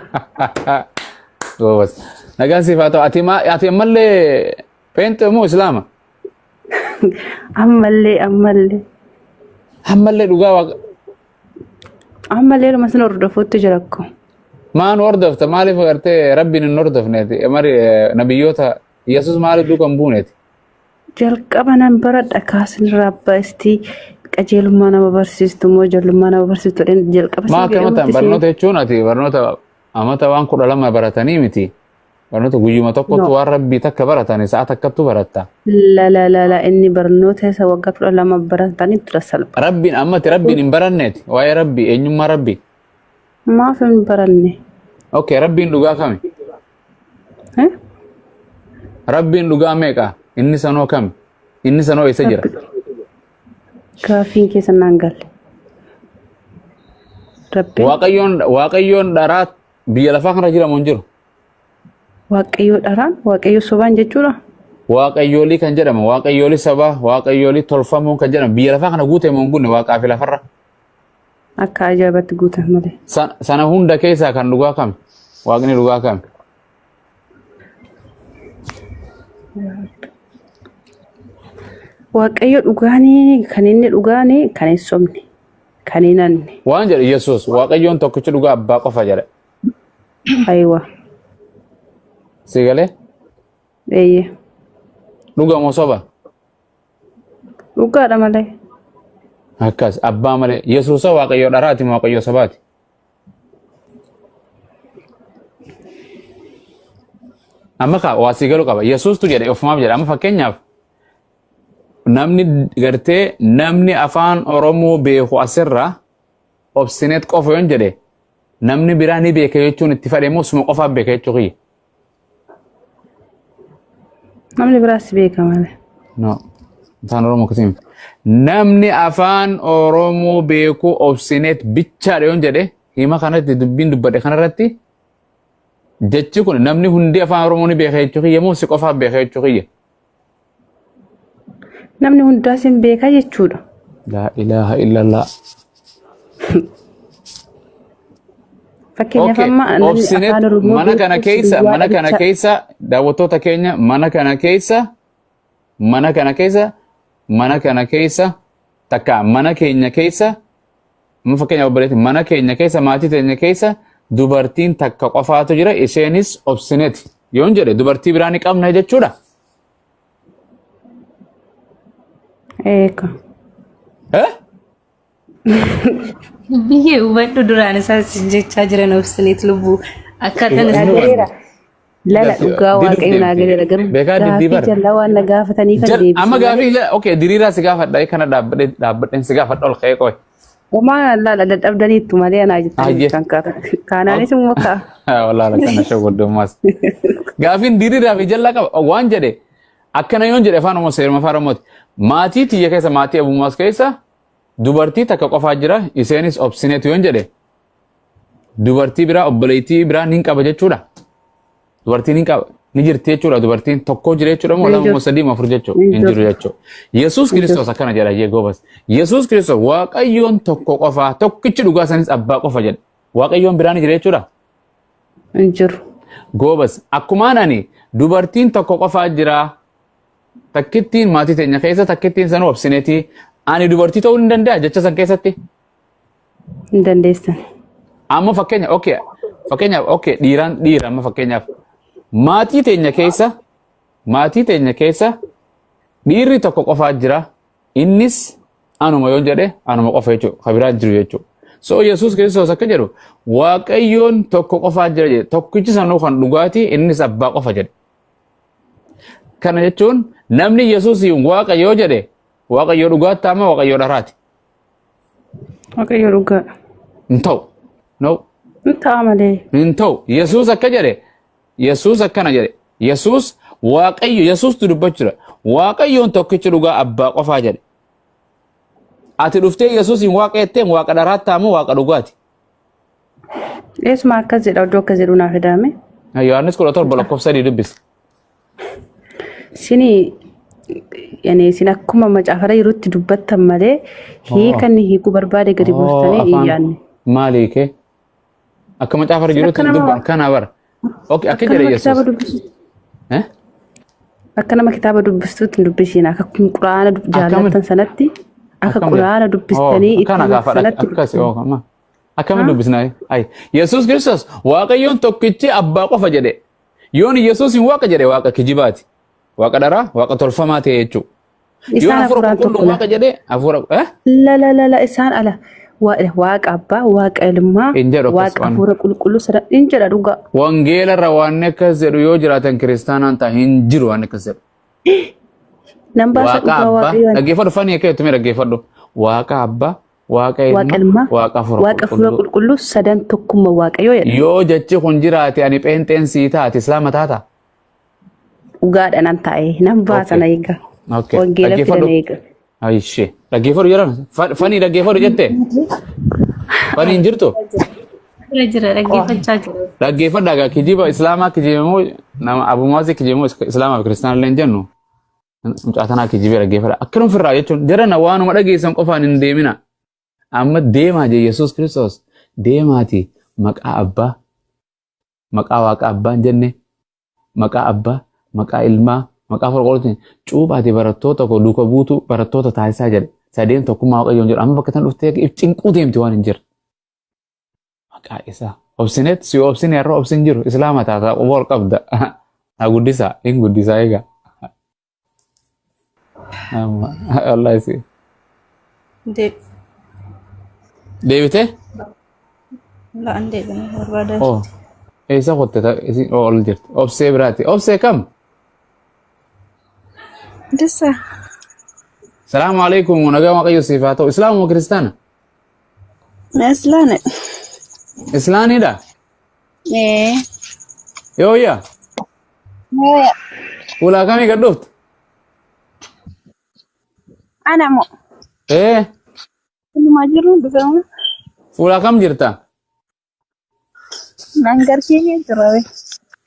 Goobas. Nagaan siif haa ta'u. Ati ati ammallee pheenxee moo islaama? Ammallee, ammallee. Ammallee dhugaa waaqa. Ammallee luma sin hordofuutti jira ko. Maan hordofta? Maaliif gartee Rabbiin hin hordofneeti? Mari nabiyyoota Yesuus maaliif duuka hin buuneeti? Jalqaba nan baradha kaasinirraa abbaa qajeelummaa nama barsiistu moo jallummaa nama barsiistu jedheen jalqaba. Maa akkamatan barnoota jechuun ati barnoota amata waan 12 baratanii miti. Barnoota guyyuma tokkotti No. waan Rabbii takka baratanii sa'a takkattu baratta. La la la la, inni barnoota isa waggaa 12 baratanii tura salpha. Rabbiin ammati Rabbiin hin baranneeti. Waa'ee Rabbii, eenyummaa Rabbii. Maaf hin baranne? Okay, Rabbiin dhugaa kami? Eh? Rabbiin dhugaa meeqa? Inni sanoo kami? Inni sanoo eessa jira? Gaaffiin keessa naan galle. Rabbiin Waaqayyoon dharaa biyya lafaa kana jira moo hin jiru? Waaqayyoo dharaan, Waaqayyo sobaan jechuudha. Waaqayyoolii kan jedhamu, waaqayyoolii sabaa, waaqayyoolii tolfamuun kan jedhamu biyya lafaa kana guute moo hin guunne waaqaa fi lafarra? Akka ajaa'ibatti guutan malee. Sana hunda keessaa kan dhugaa kami? Waaqni dhugaa kami? Waaqayyo dhugaanii kan inni dhugaanii kan hin sobne, kan hin hanne. Waan jedhe Yesuus, Waaqayyoon tokkichi dhugaa abbaa qofa jedhe. Aywa. Si galee? Eeyyee. Dhuga moo soba? Dhugaadha malee. Akkas abbaa malee. Yesuusa Waaqayyo dharaati moo Waaqayyo sobaati? Amma kaa waa sii galuu qaba. Yesuustu jedhe, ofumaaf jedhe. Amma fakkeenyaaf namni gartee namni afaan Oromoo beeku asirra obsineet qofa yoon jedhe, namni biraa ni beeka jechuun itti fadhe moo suma qofaaf beeka jechuu kiyya? Namni biraas beeka malee. No. Afaan Oromoo akkasii miti. Namni afaan Oromoo beeku obsineet bichaadha yoon jedhe, hima kanatti dubbiin dubbadhe kanarratti Jechi kun namni hundi afaan Oromoo ni beeka jechuu kiyya moo si qofaaf beeka jechuu kiyya? Namni hundaa sin beeka jechuudha. Laa ilaaha illallah. Fakkeenyaaf Okay, amma namni obsineet afaan Oromoo mana kana beeku keessa duwwaa mana kana dhabicha. keessa daawwattoota keenya mana kana keessa mana kana keessa mana kana keessa takka mana keenya keessa amma fakkeenya obboleetti mana keenya keessa maatii teenya keessa dubartiin takka qofaatu jira isheenis obsineeti yoon jedhe dubartii biraa ni qabna jechuudha. Eeka. Eh? Biyyi hubadhu duraan isaan sin jechaa jiran obsineet lubbuu akkaataan Naa isin galeera. Lala dhugaa Diduuf waaqayyo naa deemti. galeera garuu Beekaa diddii gaafii bara. jallaa waan na gaafataniif Jal amma deebisee malee. gaafii okay diriiraa si gaafadha kana dhaabbadhee dhaabbadheen si gaafadha ol ka'ee qoy. Homaa lala dadhabdaniittu malee anaa jettanii Ayyee. kan kaatan. Kaanaanis immoo ka'a. Wallaahi kana shawwadummaas. Gaafiin diriiraa fi jallaa qaba waan jedhe akkana yoon jedhe afaan Oromoo seeruma afaan Oromooti. Maatii tiyya keessa maatii abummaas keessa dubartii takka qofaa jira isheenis obsineetu yoon jedhe dubartii biraa obboleettii biraa nin qaba jechuudha. Dubartiin hin qaba ni jirti jechuudha dubartiin tokko jira jechuudha moo Hin lama moo jiru. sadii moo afur jechuudha Hin hin jiru jiru. jechuudha. Yesuus Hin jiru. Kiristoos akkana jedha jee goobas. Yesuus Kiristoos Waaqayyoon tokko qofaa tokkichi dhugaa sanis abbaa qofa jedha. Waaqayyoon biraa ni jira jechuudha. Hin jiru. Goobas akkumaan ani dubartiin tokko qofaa jira takkittiin maatii teenya keessa takkittiin sanuu obsineetii ani dubartii ta'uu hin danda'a jecha san keessatti. Hin dandeessan. Amma fakkeenya okay fakkeenyaaf okay dhiiraan dhiira amma fakkeenyaaf maatii teenya keessa maatii teenya keessa dhiirri tokko qofaa jira innis anuma yoon jedhe anuma qofa jechuudha kan biraa hin jiru jechuudha. So Yesuus Kiristoos akka jedhu Waaqayyoon tokko qofaa jira jedhe tokkichi sanuu kan dhugaatii innis abbaa qofa jedhe. Kana jechuun namni Yesuusiin Waaqa yoo jedhe Waaqayyo dhugaatti amma Waaqayyo dharaati. Waaqayyo dhugaadha. Hin ta'u. No. Hin ta'a malee. Hin ta'u. Yesuus akka jedhe Yesuus akkana jedhe Yesuus Waaqayyo Yesuustu dubbachuu jira. Waaqayyoon tokkichi dhugaa abbaa qofaa jedhe. Ati dhuftee Yesuusiin waaqa jetteen waaqa dharaattaa moo waaqa dhugaati? Eesuma akkas jedha iddoo akkas jedhu naaf edaame. Yohaannis 17 lakkoofsa 3 dubbisi. Sini yani isin akkuma macaafara jirutti dubbattan malee hiika inni hiikuu barbaade gadi buustanii hin Afaan yaadne. maali hiikee? Akka macaafara Isin jirutti akka hin nama dubban kana bara. Okay, akka akka jedhe nama kitaaba Yesuus. dubbisu Eh? akka nama kitaaba dubbistuutti hin dubbisiin akka kun quraana Akkamiin jaallattan sanatti akka akkam jedha? quraana Oh, dubbistanii itti akkana himan gaafadha sanatti akkas dubbistan. oh, amma. Akkamiin Ha? dubbisna? Ay, Yesuus Kiristoos Waaqayyoon tokkichi abbaa qofa jedhe. Yoon Yesuus hin waaqa jedhe waaqa kijibaati. Waaqa dharaa, waaqa tolfamaa ta'e jechuudha. Yoon Isaan hafuura hafuuraan qulqulluun tokko la. waaqa jedhe hafuura eh? La la la la isaan ala waaqa abbaa waaqa ilmaa Hin jedhu akkas waaqa waan. hafuura qulqulluu sada hin jedha dhugaa. Wangeela irra waan akkas jedhu yoo jiraatan kiristaanaan ta'a hin jiru waan akkas jedhu. Nan baasa Waaqa dhugaa abbaa waaqayyoon. dhaggeeffadhu fanii akka jettu mee dhaggeeffadhu. Waaqa abbaa, waaqa Waaqa ilma, ilmaa waaqa hafuura waaqa hafuura qulqulluu. qulqulluu sadan tokkummaa waaqayyoo jedha. Yoo jechi kun jiraate ani pheenxeen sii taate islaama taata. Dhugaadha nan taa'e nan baasa na Okay. eega. Okay. Wangeela fida Dhaggeeffadhu. na eega. Ayishee. Dhaggeeffadhu jedhan. Fanii dhaggeeffadhu jette. Fanii hin jirtu. Jira jira dhaggeeffachaa jira. Dhaggeeffadhaa gaa kijiba islaamaa kijibamoo nama abumaasii kijibamoo islaamaa fi kiristaana illee hin jennu. Mucaa tanaa kijibee dhaggeeffadha. Akkanuma ofirraa jechuun jarana waanuma dhageessan qofaan hin deemina. Amma deemaa jee Yesuus Kiristoos deemaati maqaa abbaa maqaa waaqa abbaa hin jenne maqaa abbaa maqaa ilmaa maqaa hafuura qulqulluutiin cuuphaati barattoota koo duuka buutuu barattoota taasisaa jedhe sadeen tokkummaa waaqayyoon jedhu amma bakka tan dhuftee if cinquu deemti waan hin jirre. Maqaa isaa obsineet si obsine har'a obsin jiru islaama taataa quba ol qabda. Na guddisaa hin guddisaa egaa. Amma wallahi si. Deebitee? La'an deebina barbaada. Oh, eessa kotte isin oh, ol jirti. Obsee biraati. Obsee kam? Dissa. Salaamu alaikum. Nagaa Waaqayyo siif haa ta'u. Islaama moo kiristaana? Islaana. Islaanidha. Ee. Yoo yaa. Ulaa kamii gad dhufte? Ana moo. Ee. Inuma jiru dhufe moo? Fuula kam jirta? Nangar keenya jira.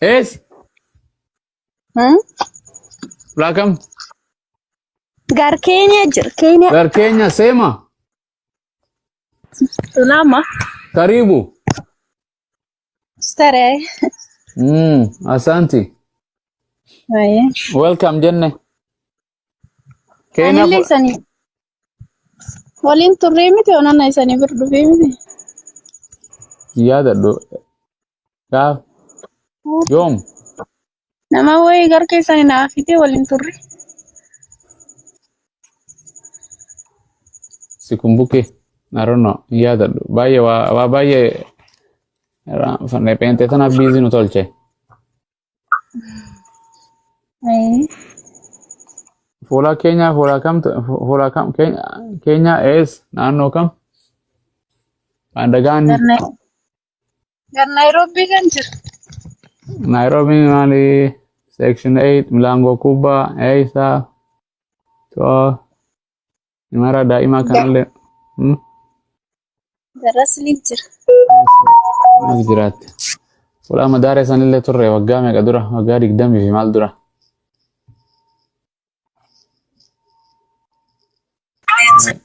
Ees? Fulaa kam? Gar Keeniyaa jira. Keeniyaa. Gar Keenya seema. Lama. Karibu. Starehe. Asante. Baay'ee. Welcome jenne. Keenya Anillee isanii waliin turree miti onana isanii bira dhufee miti. Yaadadhu. Gaaf yoom? Nama wayii gar keessanii naa fidee waliin turre. Sikumbuke. I don't know. Yaadadhu. Baay'ee waa baay'ee fanne tanaaf biizii nu tolche. Baay'ee. Fuula Keenyaa fuula kam fuula kam Keenyaa ees naannoo kam? Andagaani. Gar Naayiroobii kan jiru. Nairobi maali? Section 8 Milango Kubwa eessa to imara daa'ima kanallee Garas ni jira. Ni jiraatti. Fuula madaara sanillee turre waggaa meeqa dura? Waggaa 20 fi maal dura?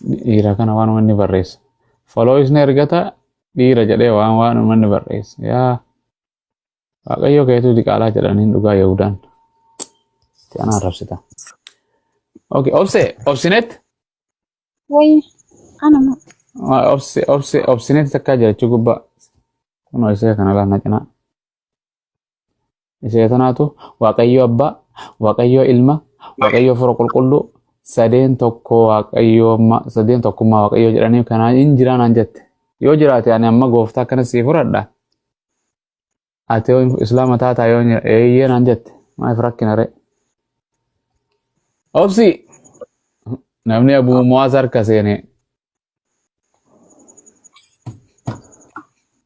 Dhiira kana waan wanni barreessu. Follow isni ergata dhiira jedhee waan wanni barreessu. Yaa Waaqayyo keetuu diqaalaa jedhaniin dhugaa Yahudaan. Itti ana arrabsita. Okay, obse, obsinet? Wayii. Anuma. Obse, obse, obsinet takkaa jira jechuu gubbaa. Kunoo isee kana laanna cinaa. Isee tanaatu Waaqayyo Abbaa, Waaqayyo Ilma, Waaqayyo Fura Qulqulluu, sadeen tokko Waaqayyo sadeen tokkummaa Waaqayyo jedhanii kanaa hin jiraa naan jette. Yoo jiraate ani amma gooftaa akkana sii fudhadha. Ati yoo islaama taataa yoo eeyyee naan jette. Maaliif rakkina ree? Obsi namni Abuu Muwaaz harka seene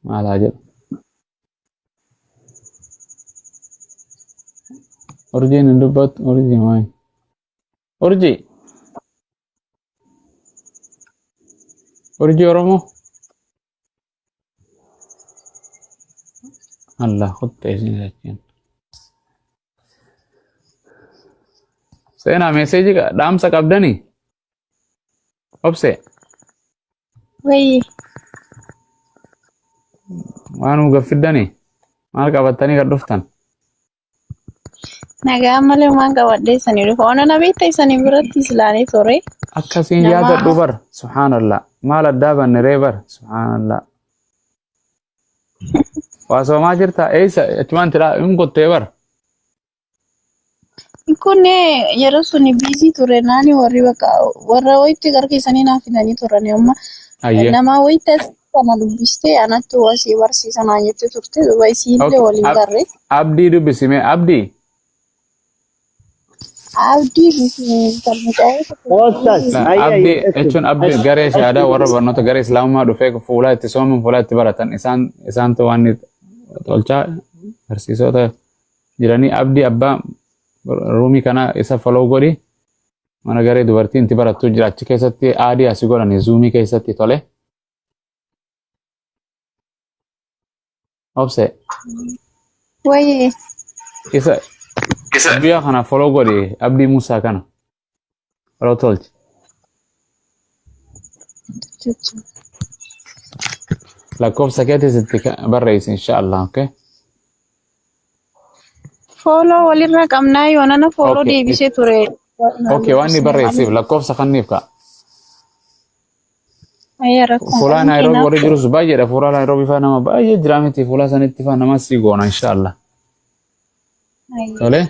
maal haa jedhu. Urjiin hin dubbattu urjii maali? Urjii urjii Oromoo Allah qottee isin achiin. Seenaa meeseejii dhaamsa qabdanii? Obse Wayii. waan nu gaffiddanii maal qabattanii kan dhuftan? Nagaa malee waan qabadhee isanii dhufa. Onana beekta isanii biratti islaanii ture. Akkasiin Nama yaadadhu bar subhaanallah maal addaa banne ree bar subhaanallah. Waa soomaa jirta eessa achumaan tidhaa hin qottee bar. Kun yeroo suni biizii ture naani warri bakka warra wayitti gara keessanii naaf fidanii turan amma Ayyee. nama wayitti as kana dubbistee anatti wasii barsiisa naan jette turte duuba isiillee Okay. waliin garre. Abdii dubbisime Abdii. Abdii kan mucaa Oostas. Abdii jechuun abdii garee shaadaa warra barnoota garee islaamummaa dhufee fuula itti sooman fuula itti baratan isaan isaantu waan tolchaa barsiisota jiranii abdii abbaa ruumii kana isa follow godhi mana garee dubartiin itti barattu jira achi keessatti aadii asii godhani zuumii keessatti tole. Obse Wayii. isa biyya kana follow godhi abdii Musaa kana follow tolchi. Lakkoofsa keetis itti barreessi inshallah okay. Follow walirra qabnaa yoo nana follow Okay. deebisee ture. Okay, waan inni barreessiif lakkoofsa kanniif ka'a. Ayyaa rakkoon Fuula qaban Naayiroobii keenyaaf. warri jirus baay'eedha. Fuula Naayiroobii faa nama baay'ee jira miti. Fuula sanitti faa nama sii goona inshallah. Tole.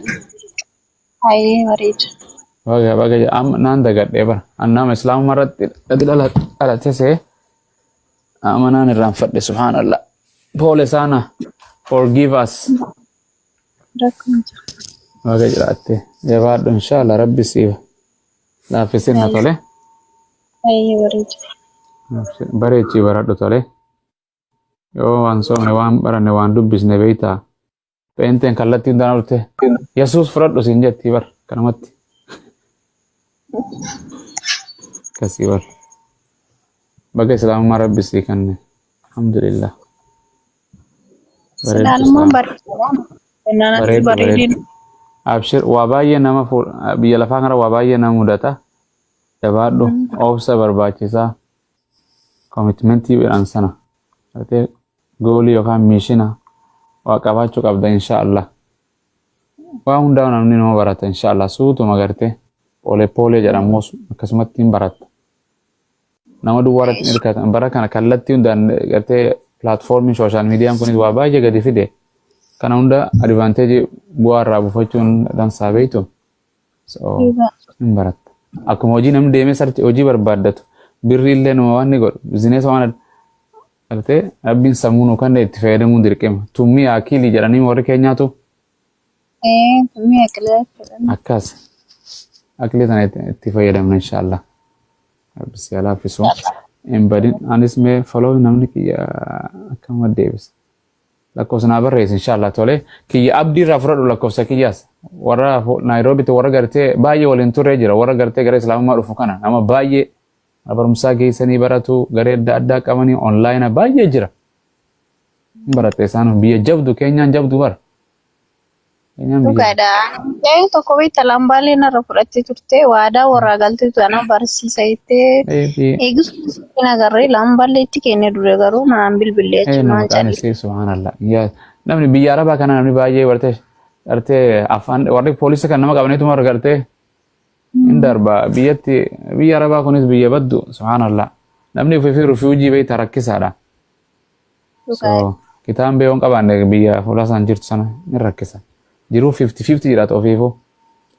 Ayyee bareeda. Baga baga amma naan dagadhee bara. An nama islaamummaa irratti dhalate see amma naan irraanfadhe subhaanallah. Pole sana forgive us. Rakkoon jira. Baga jiraatte. Jabaadhu inshallah rabbi siif laaffisinna tole. Ayyee bareeda. Bareechii baradhu tole. Yoo waan soomne waan baranne waan dubbisne beektaa. Pheenteen kallattii hundaan olte. Yesuus fudhadhu siin jetti bar kanamatti. Akkasii bar. Baga islaamummaa rabbi sii kenne. Alhamdulillah. Bareeddu Silaalummaan islaam. bareedaadha. Natti Bareeddu bareedin. bareeddu. Abshir waa baay'ee nama biyya lafaa kana waa baay'ee nama mudata. Jabaadhu obsa barbaachisaa. Commitmentii jedhan sana. Gartee goolii yookaan miishina waa qabaachuu qabda inshaallah. Waa hundaa namni nama barata inshaallah suutuma gartee poolee poolee jedhamu akkasumatti hin baratta. Nama duwwaa irratti hin hirkatan. Bara kana kallattii hundaan gartee pilaatfoormiin sooshaal miidiyaan kunis waa baay'ee gadi fide. Kana hunda advaanteejii bu'aa irraa buufachuun dansaa beektu. So hin baratta. Akkuma hojii namni deemee sarchi hojii barbaaddatu birrii illee nama waan ni godhu bizineesa waan gartee rabbiin sammuu nu kan itti fayyadamuun dirqama. Tummii akilii jedhanii warri keenyaatu Tummii akilii jechuudha. Akkas. Akilii sana itti fayyadamna inshaallah. Rabbi si haa laaffisu. Hin badin. Anis mee follow namni kiyya akkama deebisa. Lakkoofsa naa barreessi inshaallah tole. Kiyya abdii irraa fudhadhu lakkoofsa kiyyaas. Warra Naayiroobitti warra gartee baay'ee waliin turee jira. Warra gartee gara Islaamummaa dhufu kana nama baay'ee mana barumsaa geessanii baratu garee adda addaa qabanii onlaayina baay'ee jira. Hin baratte isaan biyya jabdu keenyaan jabdu bara. Keenyaan biyya Dhugaadha. Mucayyoo tokko beekta lambaalee narra fudhattee turte waadaa warraa galtee ana barsiisa jettee eegisuu hin agarree lambaalee itti kenne dure garuu naan bilbilee Eenyu achumaan maqaan calli. isii subhaanallah. Yaa namni biyya arabaa kana namni baay'ee bartee gartee afaan warri poolisii kan nama qabaniituma gartee hin darba biyyatti biyya arabaa kunis biyya baddu subhaanallah. Namni ofii fi rifuujii beekta rakkisaadha. So kitaabni beekoon qabaanne biyya fuula isaan jirtu sana ni rakkisa. Jiruu 50-50 jiraata ofiifuu.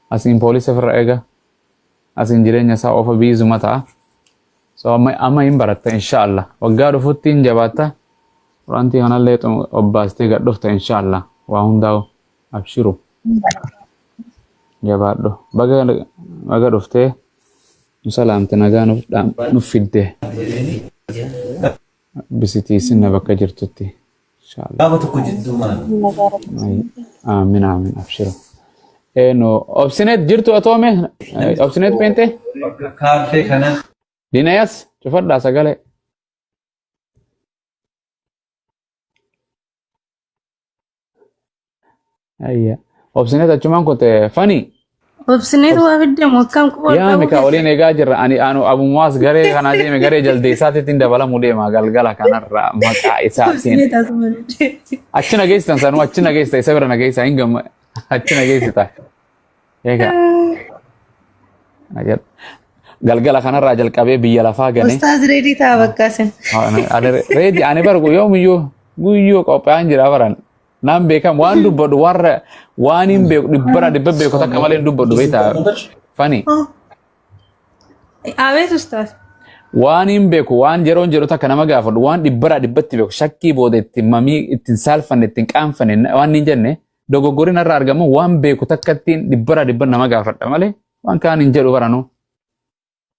Asiin poolisii ofirra eega. Asiin jireenya isaa ofa biizuma ta'a. So amma amma hin baratta inshaallah. Waggaa dhufutti hin jabaatta. Wanti kanallee obbaastee gad dhufta inshaallah. Waa hundaa'u abshiru jabaadhu. Baga baga dhuftee nu salaamte nagaa nuuf nuuf fidde. Bisitii sinna bakka jirtutti. Inshaallah. Gaafa tokko jidduu maal? Aamin aamin abshiru. Eno obsinet jirtu atoome obsinet peente Bakka kaaffee kana dinayas cufadhaa sagalee. Ayya. Obsineet achumaan kote fani. Obsineet waa fidde moo akkam quba Yaa qabu mika waliin eegaa jirra. Ani anu abumuwaas garee kanaa deeme garee jaldeessaatitti dabalamuu deema galgala kanarra maqaa isaatiin. Obsineet asuma fidde. Achi nageessitan sanuu achi nageessita isa bira nageessaa hin gamma achi nageessita. Egaa galgala kanarraa jalqabee biyya lafaa gane. Ustaaz reedii ta'a bakka isin. Reedi ani bara yoomiyyuu guyyuu qophaa'an jira baran. Naan beekam waan dubbadhu warra waan hin beeku dhibbara dhibba beeku takka malee hin dubbadhu beektaa fani. Abeet ustaaz. Waan hin beeku waan yeroon jedhu takka nama gaafadhu waan dhibbara dhibbatti beeku shakkii booda ittiin mamii ittiin saalfanne ittiin qaanfanne waan hin jenne dogoggorri narra argamu waan beeku takka ittiin dhibbara dhibba nama gaafadha malee waan kaan hin jedhu baranuu.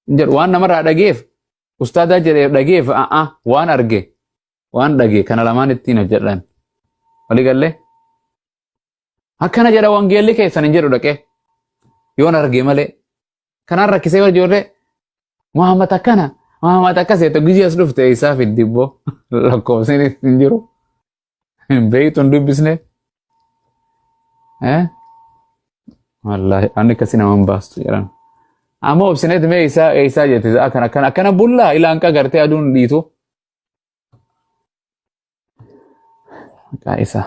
Hin jedhu waan namarraa dhageef ustaadaa jedhee dhageef a'a waan arge waan dhage kana lamaan ittiin hojjedhan. Walii gallee? Akkana jedha wangeelli keessan hin jedhu dhaqee. Yoon arge malee. Kanaan rakkisee bara ijoollee Muhammad akkana Muhammad akkas jette gizii as dhufte isaa fiddi ibboo lakkoofsin hin jiru. Hin beektu hin dubbisne. Eh? Wallaahi ani akkasii nama hin baastu jedhan. Amma obsineet mee isaa isaa jette akkana akkana akkana bullaa ilaan qagartee aduun dhiitu. Maqaa isaa.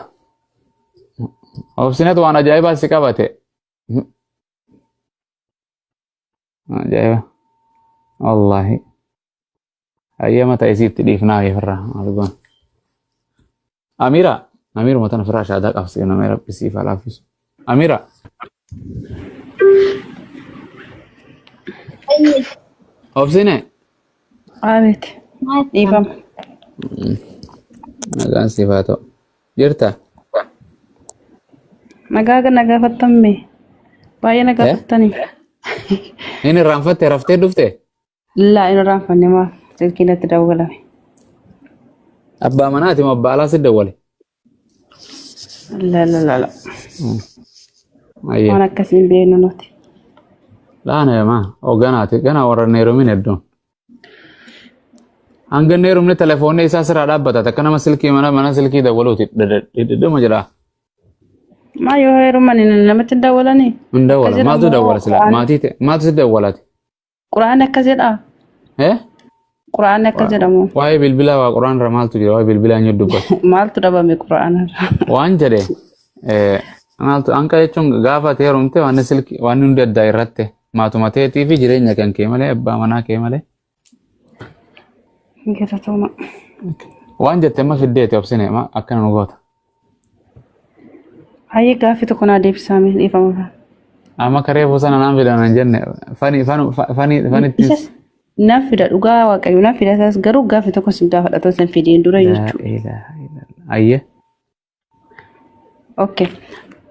Obsineet waan ajaa'ibaa si qabate. Ajaa'iba. Wallaahi. Hayyama ta'e isiitti dhiifnaa ofirraa maal goona. Amira. Amiruma tana ofirraa shaadaa qabsiifna mee rabbi siif haa laaffisu. Amira. Obsine. Abeet. Dhiifama. Nagaan siif haa ta'u. Jirta? Nagaa na gaafattamme. Baay'ee na gaafattani. Inni irraanfatte raftee dhufte? Laa inni irraanfanne maaf silkii natti dawwalame. Abbaa manaati moo abbaa alaa si dawwale? La la la la. Ayyee. Waan akkasii hin beeknu nuti. Laana maa hogganaati ganaa warra hin heerumin hedduun. Hanga hin heerumne telefoonni isaa sirraa dhaabbata takka nama silkii mana mana silkii dawwaluuti dhidhuma jedha. Maa yoo heeruman namatti hin dawwalanii? Hin Akkas dawwala. jedha Maaltu moo dawwala silaa? Qura'aan Maatii ta'e maaltu si dawwalaati? Qura'aan akkas jedhaa? Eh? Qura'aan akkas jedhamu. Waa'ee bilbilaa waa quraan irra maaltu jira? Waa'ee bilbilaa eenyu dubbata? Maaltu dhabame qura'aan irra? Waan jedhe maaltu anka jechuun gaafa ati heerumte waan silki waan hundi addaa irratti maatuma teetii fi jireenya kan kee malee abbaa manaa kee malee. Galatooma. Waan jette amma fiddeeti obsine ma akkana nu goota. Hayyee gaaffii tokko naa deebisaa mee dhiifama. Amma karee bosona naan fidan hin jenne fani fanu fani fanitti. Isas nan fida dhugaa waaqayyo nan fida isas garuu gaaffii tokko sin gaafadha otoo sin fidiin dura jechuudha. Ayyee. Okay.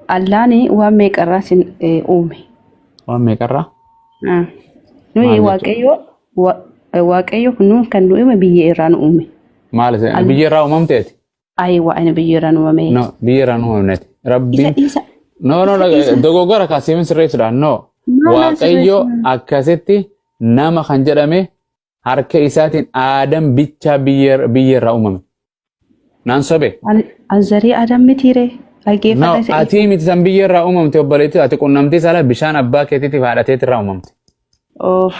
Allaani waan meeqarraa sin uume? Waan meeqarraa? Ah. Nuyi Maal jechuudha? waaqayyo waaqayyo nuun kan nu uume biyyee irraa nu uume. Maal isin biyya irraa uumamteeti? Ayi waan biyya irraa nu uumame. No biyya irraa nu uumamneeti. Isa Rabbiin dhiisa. No no Isa dhiisa. dogoggora kaasiimin sirreessuudha. No Maal naan Waaqayyo sirreessu? akkasitti nama kan jedhame harka isaatiin Aadam bichaa biyya irraa uumame. Naan sobe. Anzarii Adam mitiire. No, Dhaggeeffadha isa. ati miti san biyya irraa uumamte obboleettii ati qunnamtii saalaa bishaan abbaa keetiitiif haadha teetirraa uumamte. Of.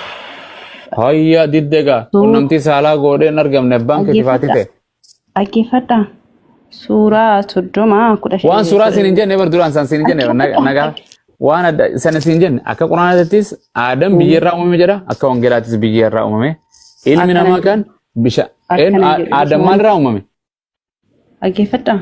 Hayya diddegaa qunnamtii saalaa godhee hin argamne abbaan keetiif haati Dhaggeeffadha. ta'e. Dhaggeeffadha. Suuraa 30 15 Waan suuraa siin hin jenne bar duraan san siin hin jenne nagaa waan adda sana siin hin jenne akka quraanaattis Aadam biyya irraa uumame jedha akka wangeelaattis biyya irraa uumame ilmi Akkana namaa jedhu. kan bisha Akkana jedhu. Aadam maal irraa uumame Dhaggeeffadha.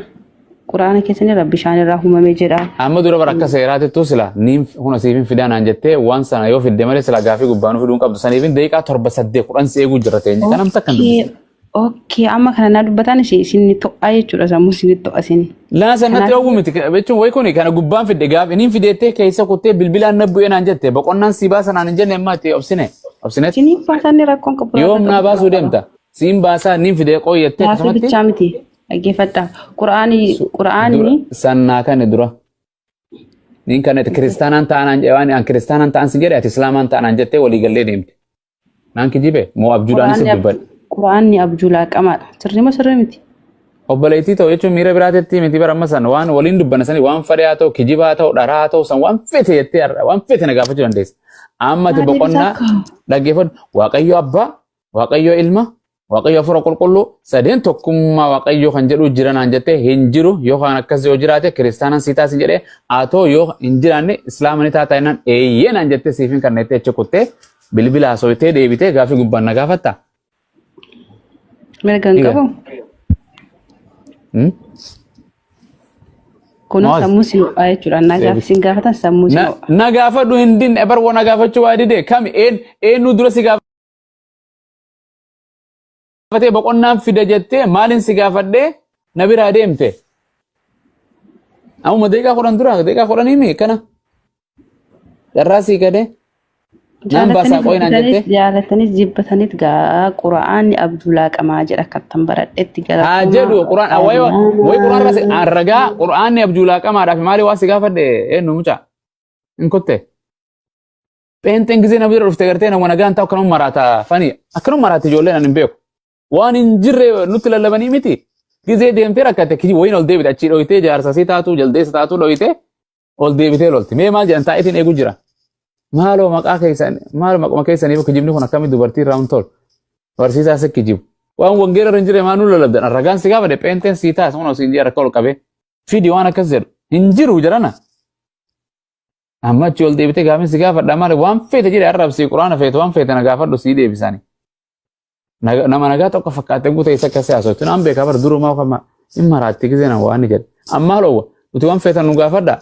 Quraana keessan irra bishaan irraa uumame jedha. Amma dura bara akka seeraatittuu sila niin huna siifin fidaa naan jettee waan sana yoo fidde malee sila gaafii gubbaa nu fiduu hin qabdu saniifin daqiiqaa 7 8 10 si eeguu jira teenya kanam takka hin dubbisin. Okay, amma kana naa dubbatan isin to'aa jechuudha sammuu isin to'a isin. Laa sanatti Kanaaf oowwu miti jechuun wayi kuni kana gubbaan fidde gaaf inni fideettee keessa kuttee bilbilaan na bu'ee naan jette boqonnaan sii baasa naan hin jenne amma itti obsine obsinetti. Isiniif baasanni rakkoon qabu Yoom rakkoo naa qabu baasuu qaba. deemta siin baasaa niin fidee qooyyattee Gaafii akkasumatti bichaa miti dhaggeeffadha. Qura'aanii dura qura'aanii sannaa kana dura. Niin kana itti kiristaanaan ta'anaan jedhe waan an kiristaanaan ta'an si jedhe ati islaamaan ta'anaan jettee walii gallee deemte. Naan kijibe moo abjuudhaanis qura'aanni dubbadhe. qura'aanni abjuu laaqamaadha. Sirrii moo sirrii miti? Obboleettii ta'u jechuun miira biraatitti miti bara amma san waan waliin dubbanna sani waan fedhe haa ta'u kijibaa haa ta'u dharaa haa ta'u san waan fete jettee waan fete na gaafachuu dandeessa. Amma ati Naa deebisaa boqonnaa akka. dhaggeeffadhu Waaqayyo abbaa Waaqayyo ilma Waaqayyo hafuura qulqulluu sadeen tokkummaa Waaqayyo kan jedhu jira naan jettee hin jiru yoo kan akkas yoo jiraate kiristaanan sii taasin jedhee atoo yoo hin jiraanne islaama ni taataa jennaan eeyyee naan jettee siifin kan jettee achi kuttee bilbila haasofitee deebitee gaafii gubbaan na gaafatta. Mirga hin Dhiga. qabu. Hmm? Kun Maal? sammuu si ho'aa jechuudha. Na gaafa Deebisi. isin gaafatan sammuu si Na ho'a. na gaafadhu hin dinne bar na gaafachuu waa dide kami een eenyu dura si gaafatee boqonnaan fida jettee maaliin si gaafadhee na biraa deemte. Ammuma daqiiqaa 10 dura daqiiqaa 10 himi kana carraa sii gadee naan baasaa Jaalataniis qoyi naan jibbatanis jettee. jaalataniis jibbataniit gaa qura'aanni abjuu laaqamaa jedha akkattan baradhetti Haa galatoomaa jedhu quraan wayi wayi quraan irraa si- ayyaana. aan ragaa quraanni abjuu laaqamaadhaaf maali waa si gaafadhe eenyu mucaa hin kutte. Pheenxeen gisee na bira dhufte gartee nama nagaan ta'u akkanuma maraata fani akkanuma maraata ijoolleen ani hin beeku. Waan hin jirre nutti lallabanii miti. Gisee deemtee rakkatte kiji wayiin ol deebite achii dhoyitee jaarsa sii taatu jaldeessa taatu dhoyitee ol deebitee lolti. Mee maal jedhan taa'itiin eegu jira. Maaloo maqaa keessan maaloo maquma keessaniif kijibni kun akkamitti dubartii irraa hin tolu. Barsiisaa si kijibu. Waan wangeela irra hin jirre maa nu lallabdan. Ragaan si gaafadhe pheenxeen sii taas kun osoo hin jee rakka ol qabee. Fidi waan akkas jedhu. Hin jiru jedhana. Amma achi ol deebitee gaafin si gaafadha maali waan feete jedhe arrabsii quraana feete waan feete na gaafadhu sii deebisani. Nama nagaa tokko fakkaatee guutee isa akkasii haasoftu naan beekaa bara durumaa kama hin maraatti gisee na waan ni jedhe. Ammaa loowwa nuti waan feetan nu gaafadha.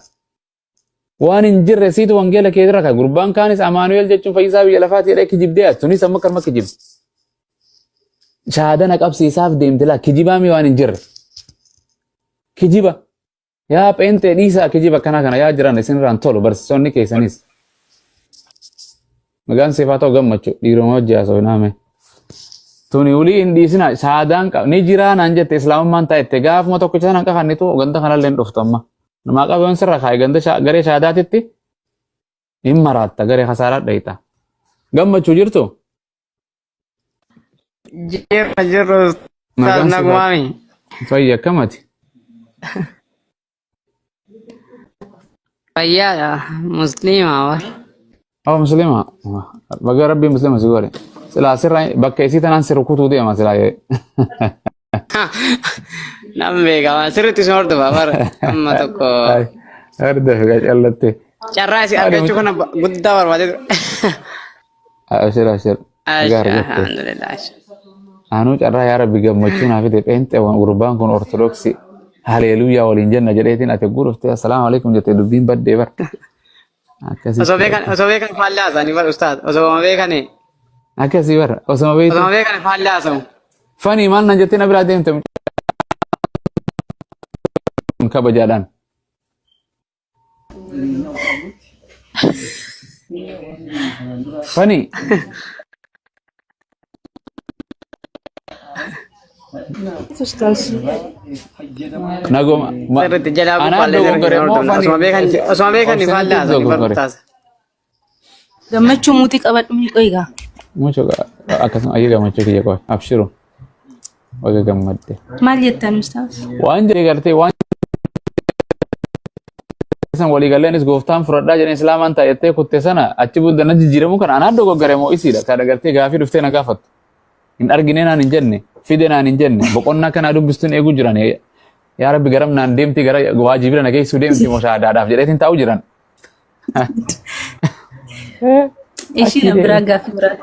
Waan hin jirre siitu wangeela kee irra kaa'e gurbaan kaanis Amaanu'eel jechuun fayyisaa biyya lafaati jedhee kijibdee ati tunis amma karma kijibdi. Shahaada na qabsiisaaf deemte laa kijibaa mi waan hin jirre. Kijiba. Yaa pheenxee dhiisaa kijiba akkanaa kana yaa jiran isinirraan tolu barsiisonni keessanis. Nagaan siif haa ta'u gammachuu dhiiruma hojii haasa'u naame. Tuni ulii hin dhiisina saadaan qaba ni jiraa naan jette islaamummaan taa'ette gaafuma tokkicha sanaan qafannitu ganda kanallee hin dhuftu amma. Namaa qabeewwan sirra kaa'e ganda garee shaadaatitti hin maraatta garee kasaaraa dhayita. Gammachuu jirtu? Jirra jirra ustaaz Nagaan siif haa nagumaami. fayya akkamati? Fayyaadha. Musliima war. Oh, muslima. Baga rabbii muslima si godhe. Silaa sirraa bakka isii tanaan si rukutuu deema silaa. Nan beekama. Sirriitti isin hordofa bara. Amma tokko Hordofi qacallatte. carraa isin argachuu kana guddaa barbaadee ture. Abshir abshir. Baga argatte. Alhamdulillah. Anuu carraa yaa rabbi gammachuu naa fide pheenxee waan gurbaan kun ortodoksii. Haleluuyaa waliin jenna jedheetiin ati guruftee assalaamu alaikum jettee dubbiin baddee bar. Akkasii. Osoo beekan faallaa haasa'anii bar ustaaz. Osoo beekani. Akkasii bara osoma beektu. Osoo beekan faallaa haasa'u. Fanii maal naan jettee na biraa deemte kabajaadhaan. Fanii. Ustaz. Nagoma. Sirriitti jalaa Anaan gubbaallee dogoggore moo sirriitti fanii? osuma beekan Obseen faallaa haasa'anii bar dogoggore. ustaaz. Gammachuu muutii qabadhu miidhoo egaa. Mucho akkasuma ayyee gammachuu kiyya qofa. Abshiru. Baga gammadde. Maal jettan ustaaz? Waan jedhe gartee waan san walii galeenis gooftaan fudhadhaa jedhee islaamaan ta'a jettee kutte sana achi booda na jijjiiramuu kana anaan dogoggore moo isiidha. Kana gartee gaafii dhuftee na gaafattu. Hin argine naan hin jenne fide naan hin jenne boqonnaa kanaa dubbistuun eeguu jiran. Yaa Rabbi garam naan deemti gara waajibira na geessuu deemti moo shahaadaadhaaf jedheetiin taa'u jiran. Ishiin biraa gaaffii biraa.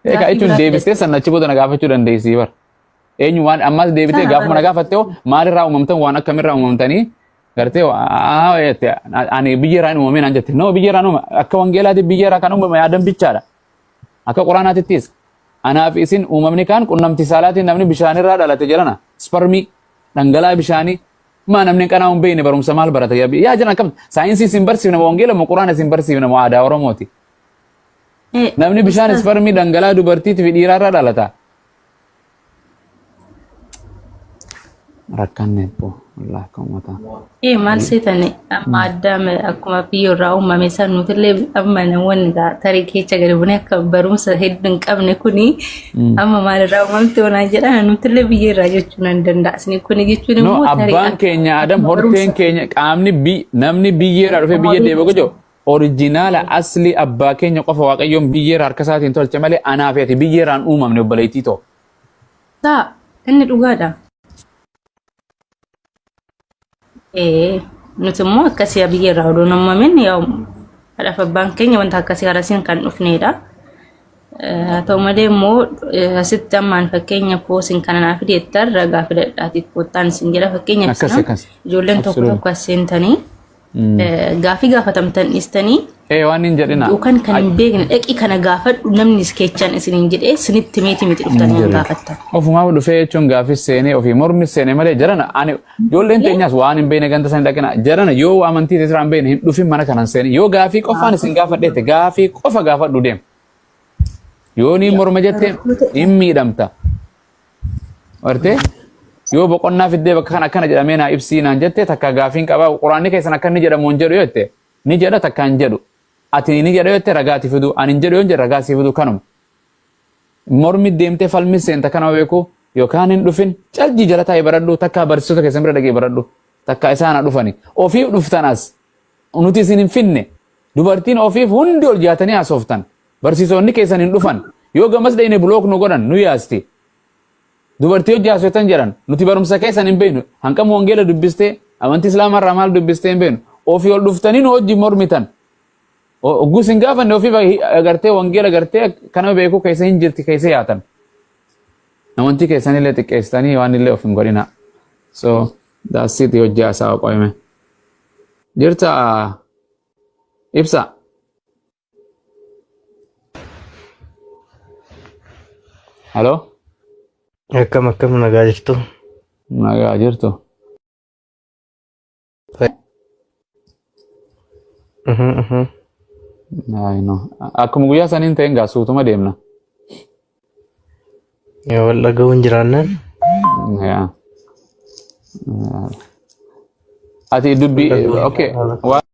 Egaa Gaaffii jechuun biraa deebistee sana achi booda na gaafachuu dandeessii bar. Eenyu waan ammas deebitee Sana gaafuma na bara. gaafatte hoo maalirraa uumamtan waan akkamirraa uumamtanii gartee aa jette ani biyya irraa hin uumamee naan jette. No biyya irraa hin uumame akka wangeelaatti biyya irraa kan uumame Adam bichaadha. Akka quraanaatittis anaaf isin uumamni kaan qunnamtii saalaatiin namni bishaanirraa dhalate jedhana spermii dhangala'aa bishaanii maa namni qanaa hin beekne barumsa maal barata yaa yaa jiran akkam saayinsii isin barsiifna moo wangeela moo quraana isin barsiifna moo aadaa Oromooti. Namni bishaan isparmii dhangala'aa dubartiitii fi dhiiraarraa dhalata. Rakkanne boo wallaahi akka uummataa. Ee maal seetani amma addaam akkuma biyyoo irraa uumame san nutillee amma namoonni tarii keessa gadi buunee akka barumsa hedduu hin qabne kuni amma maalirraa uumamte onaan jedhan nutillee biyyee irraa jechuu nan danda'a. Isin kuni jechuun No immoo tarii abbaan keenya Adam akkuma horteen barumsa keenya qaamni namni biyyeerraa dhufee akkuma biyya deebi'u beekumsa. gojo orijinaala asli abbaa keenya qofa waaqayyoon biyyeerraa harka isaatiin tolche malee anaa fi ati biyyeerraan uumamne obboleettii too. Ta'a inni dhugaadha. Ee nuti immoo akkasii biyya irraa odoo hin uumamin yaa haadhaaf abbaan keenya wanta akkasii harasiin kan dhufnedha. Haa ta'u malee immoo asitti ammaan fakkeenyaaf isin kana naa fideettan ragaa fidadhaatiif kottaan isin jedha fakkeenyaaf Akkas isin akkas. ijoolleen tokko Absolutely. tokko as seentanii gaafii gaafatamtan dhiistanii Ee waan hin jedhina. yookaan kan hin beekne dhaqii kana gaafadhu namni keechaan isiniin jedhee isinitti meeti miti dhuftanii hin gaafattan. Ofumaa dhufee jechuun gaafis seenee ofii mormis seenee malee jarana ani ijoolleen teenyaas waan hin beekne ganda sanii dhaqina jarana yoo amantii teessirraa hin beekne hin dhufin mana kanan seenee yoo gaafii qofaan isin gaafadheette gaafii qofa gaafadhu deem. Yoo ni morma jette hin miidhamta. Bartee yoo boqonnaa fiddee bakka kana akkana jedhamee naa ibsii naan jette takka gaafiin qabaa quraanni keessan akka inni jedhamu hin jedhu yoo jette ni jedha takka hin jedhu. Ati ni jedha yoo jette ragaa ati fidu ani hin jedhu yoo jedhe ragaa si fidu kanuma. Mormi deemtee falmi seenta kanama beeku yookaan hin dhufin caljii jala taa'ee baradhu takka barsiisota keessan bira dhaqee baradhu takka isaan haa dhufani ofiif dhuftan as nuti isin hin finne dubartiin ofiif hundi ol jaatanii haasoftan barsiisonni keessan hin dhufan yoo gamas dhayne block nu godhan nu yaasti dubartii hojii haasoftan jedhan nuti barumsa keessan hin beeknu hanqam wangeela dubbistee amantii islaamaa irraa maal dubbistee hin beeknu ofii ol dhuftanii nu hojii mormitan oggus hin gaafanne ofii agartee wangeela agartee kana beekuu keessa hin jirti keessa yaatan amantii keessan illee xiqqeessitanii waan illee of hin godhina so that's it hojii haasaa qo'ime jirta ibsa Halo? Akkam akkam nagaa jirtu? Nagaa jirtu. Ay, no. Akkuma guyyaa saniin ta'een gaa suutuma deemna. Yoo wal dhaga'uun jiraannaan. Yaa. Ati dubbii okay. Waan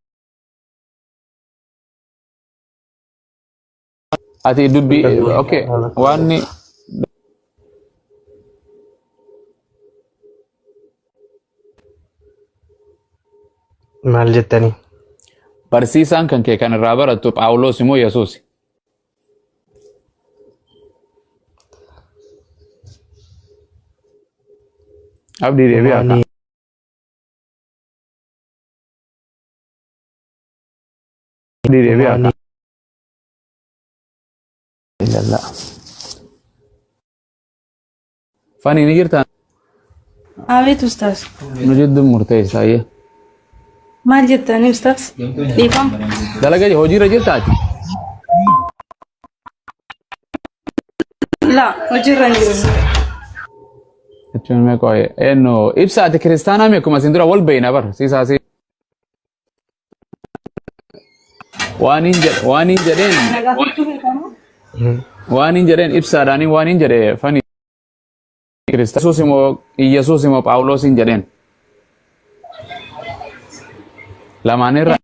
Ati dubbii okay waanni Maal jettanii? Barsiisaan kan kee kan irraa barattu Phaawulos immoo Yesuus. Abdii deebi'aa Ani akka. Abdii deebi'aa akka. Ilalla. Fani ni jirtaa? Abeet ustaas. Nu jidduun murteessaa ayyee. Maal jettanii ustaas? Dhiifama. Dalagaa hojiirra jirtaati? Laa hojiirra hin jiru. Jechuun mee qo'ee. Eenyu ibsa ati kiristaanaa mi akkuma isin dura wal beeyna bar siisaa si. Waan hin jedhe waan hin jedheen Na gaafachuu beekamaa? waan hin jedheen ibsaadhaan waan hin jedhe fani kiristaanaa. Yesuus immoo Iyyasuus immoo Phaawulos hin jedheen. Lamaanirra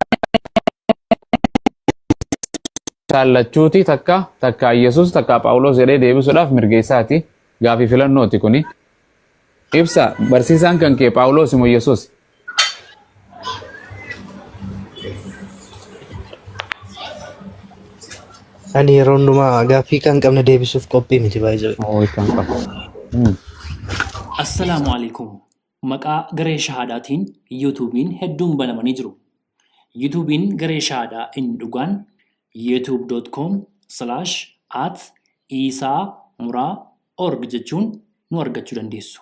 taallachuuti takka takka Iyyasuus takka Phaawulos jedhee deebisuudhaaf mirga isaati. Gaafii filannooti kuni. Ibsa barsiisaan kan kee Phaawulos immoo Iyyasuus. Ani yeroo hundumaa gaaffii kan qabne deebisuuf qophii miti baay'ee. Oo kan qabu. Assalaamu alaikum. Maqaa garee shahaadaatiin yuutuubiin hedduun banamanii jiru. Yuutuubiin garee shahaadaa inni dhugaan youtube.com slash at isaa muraa org jechuun nu argachuu dandeessu.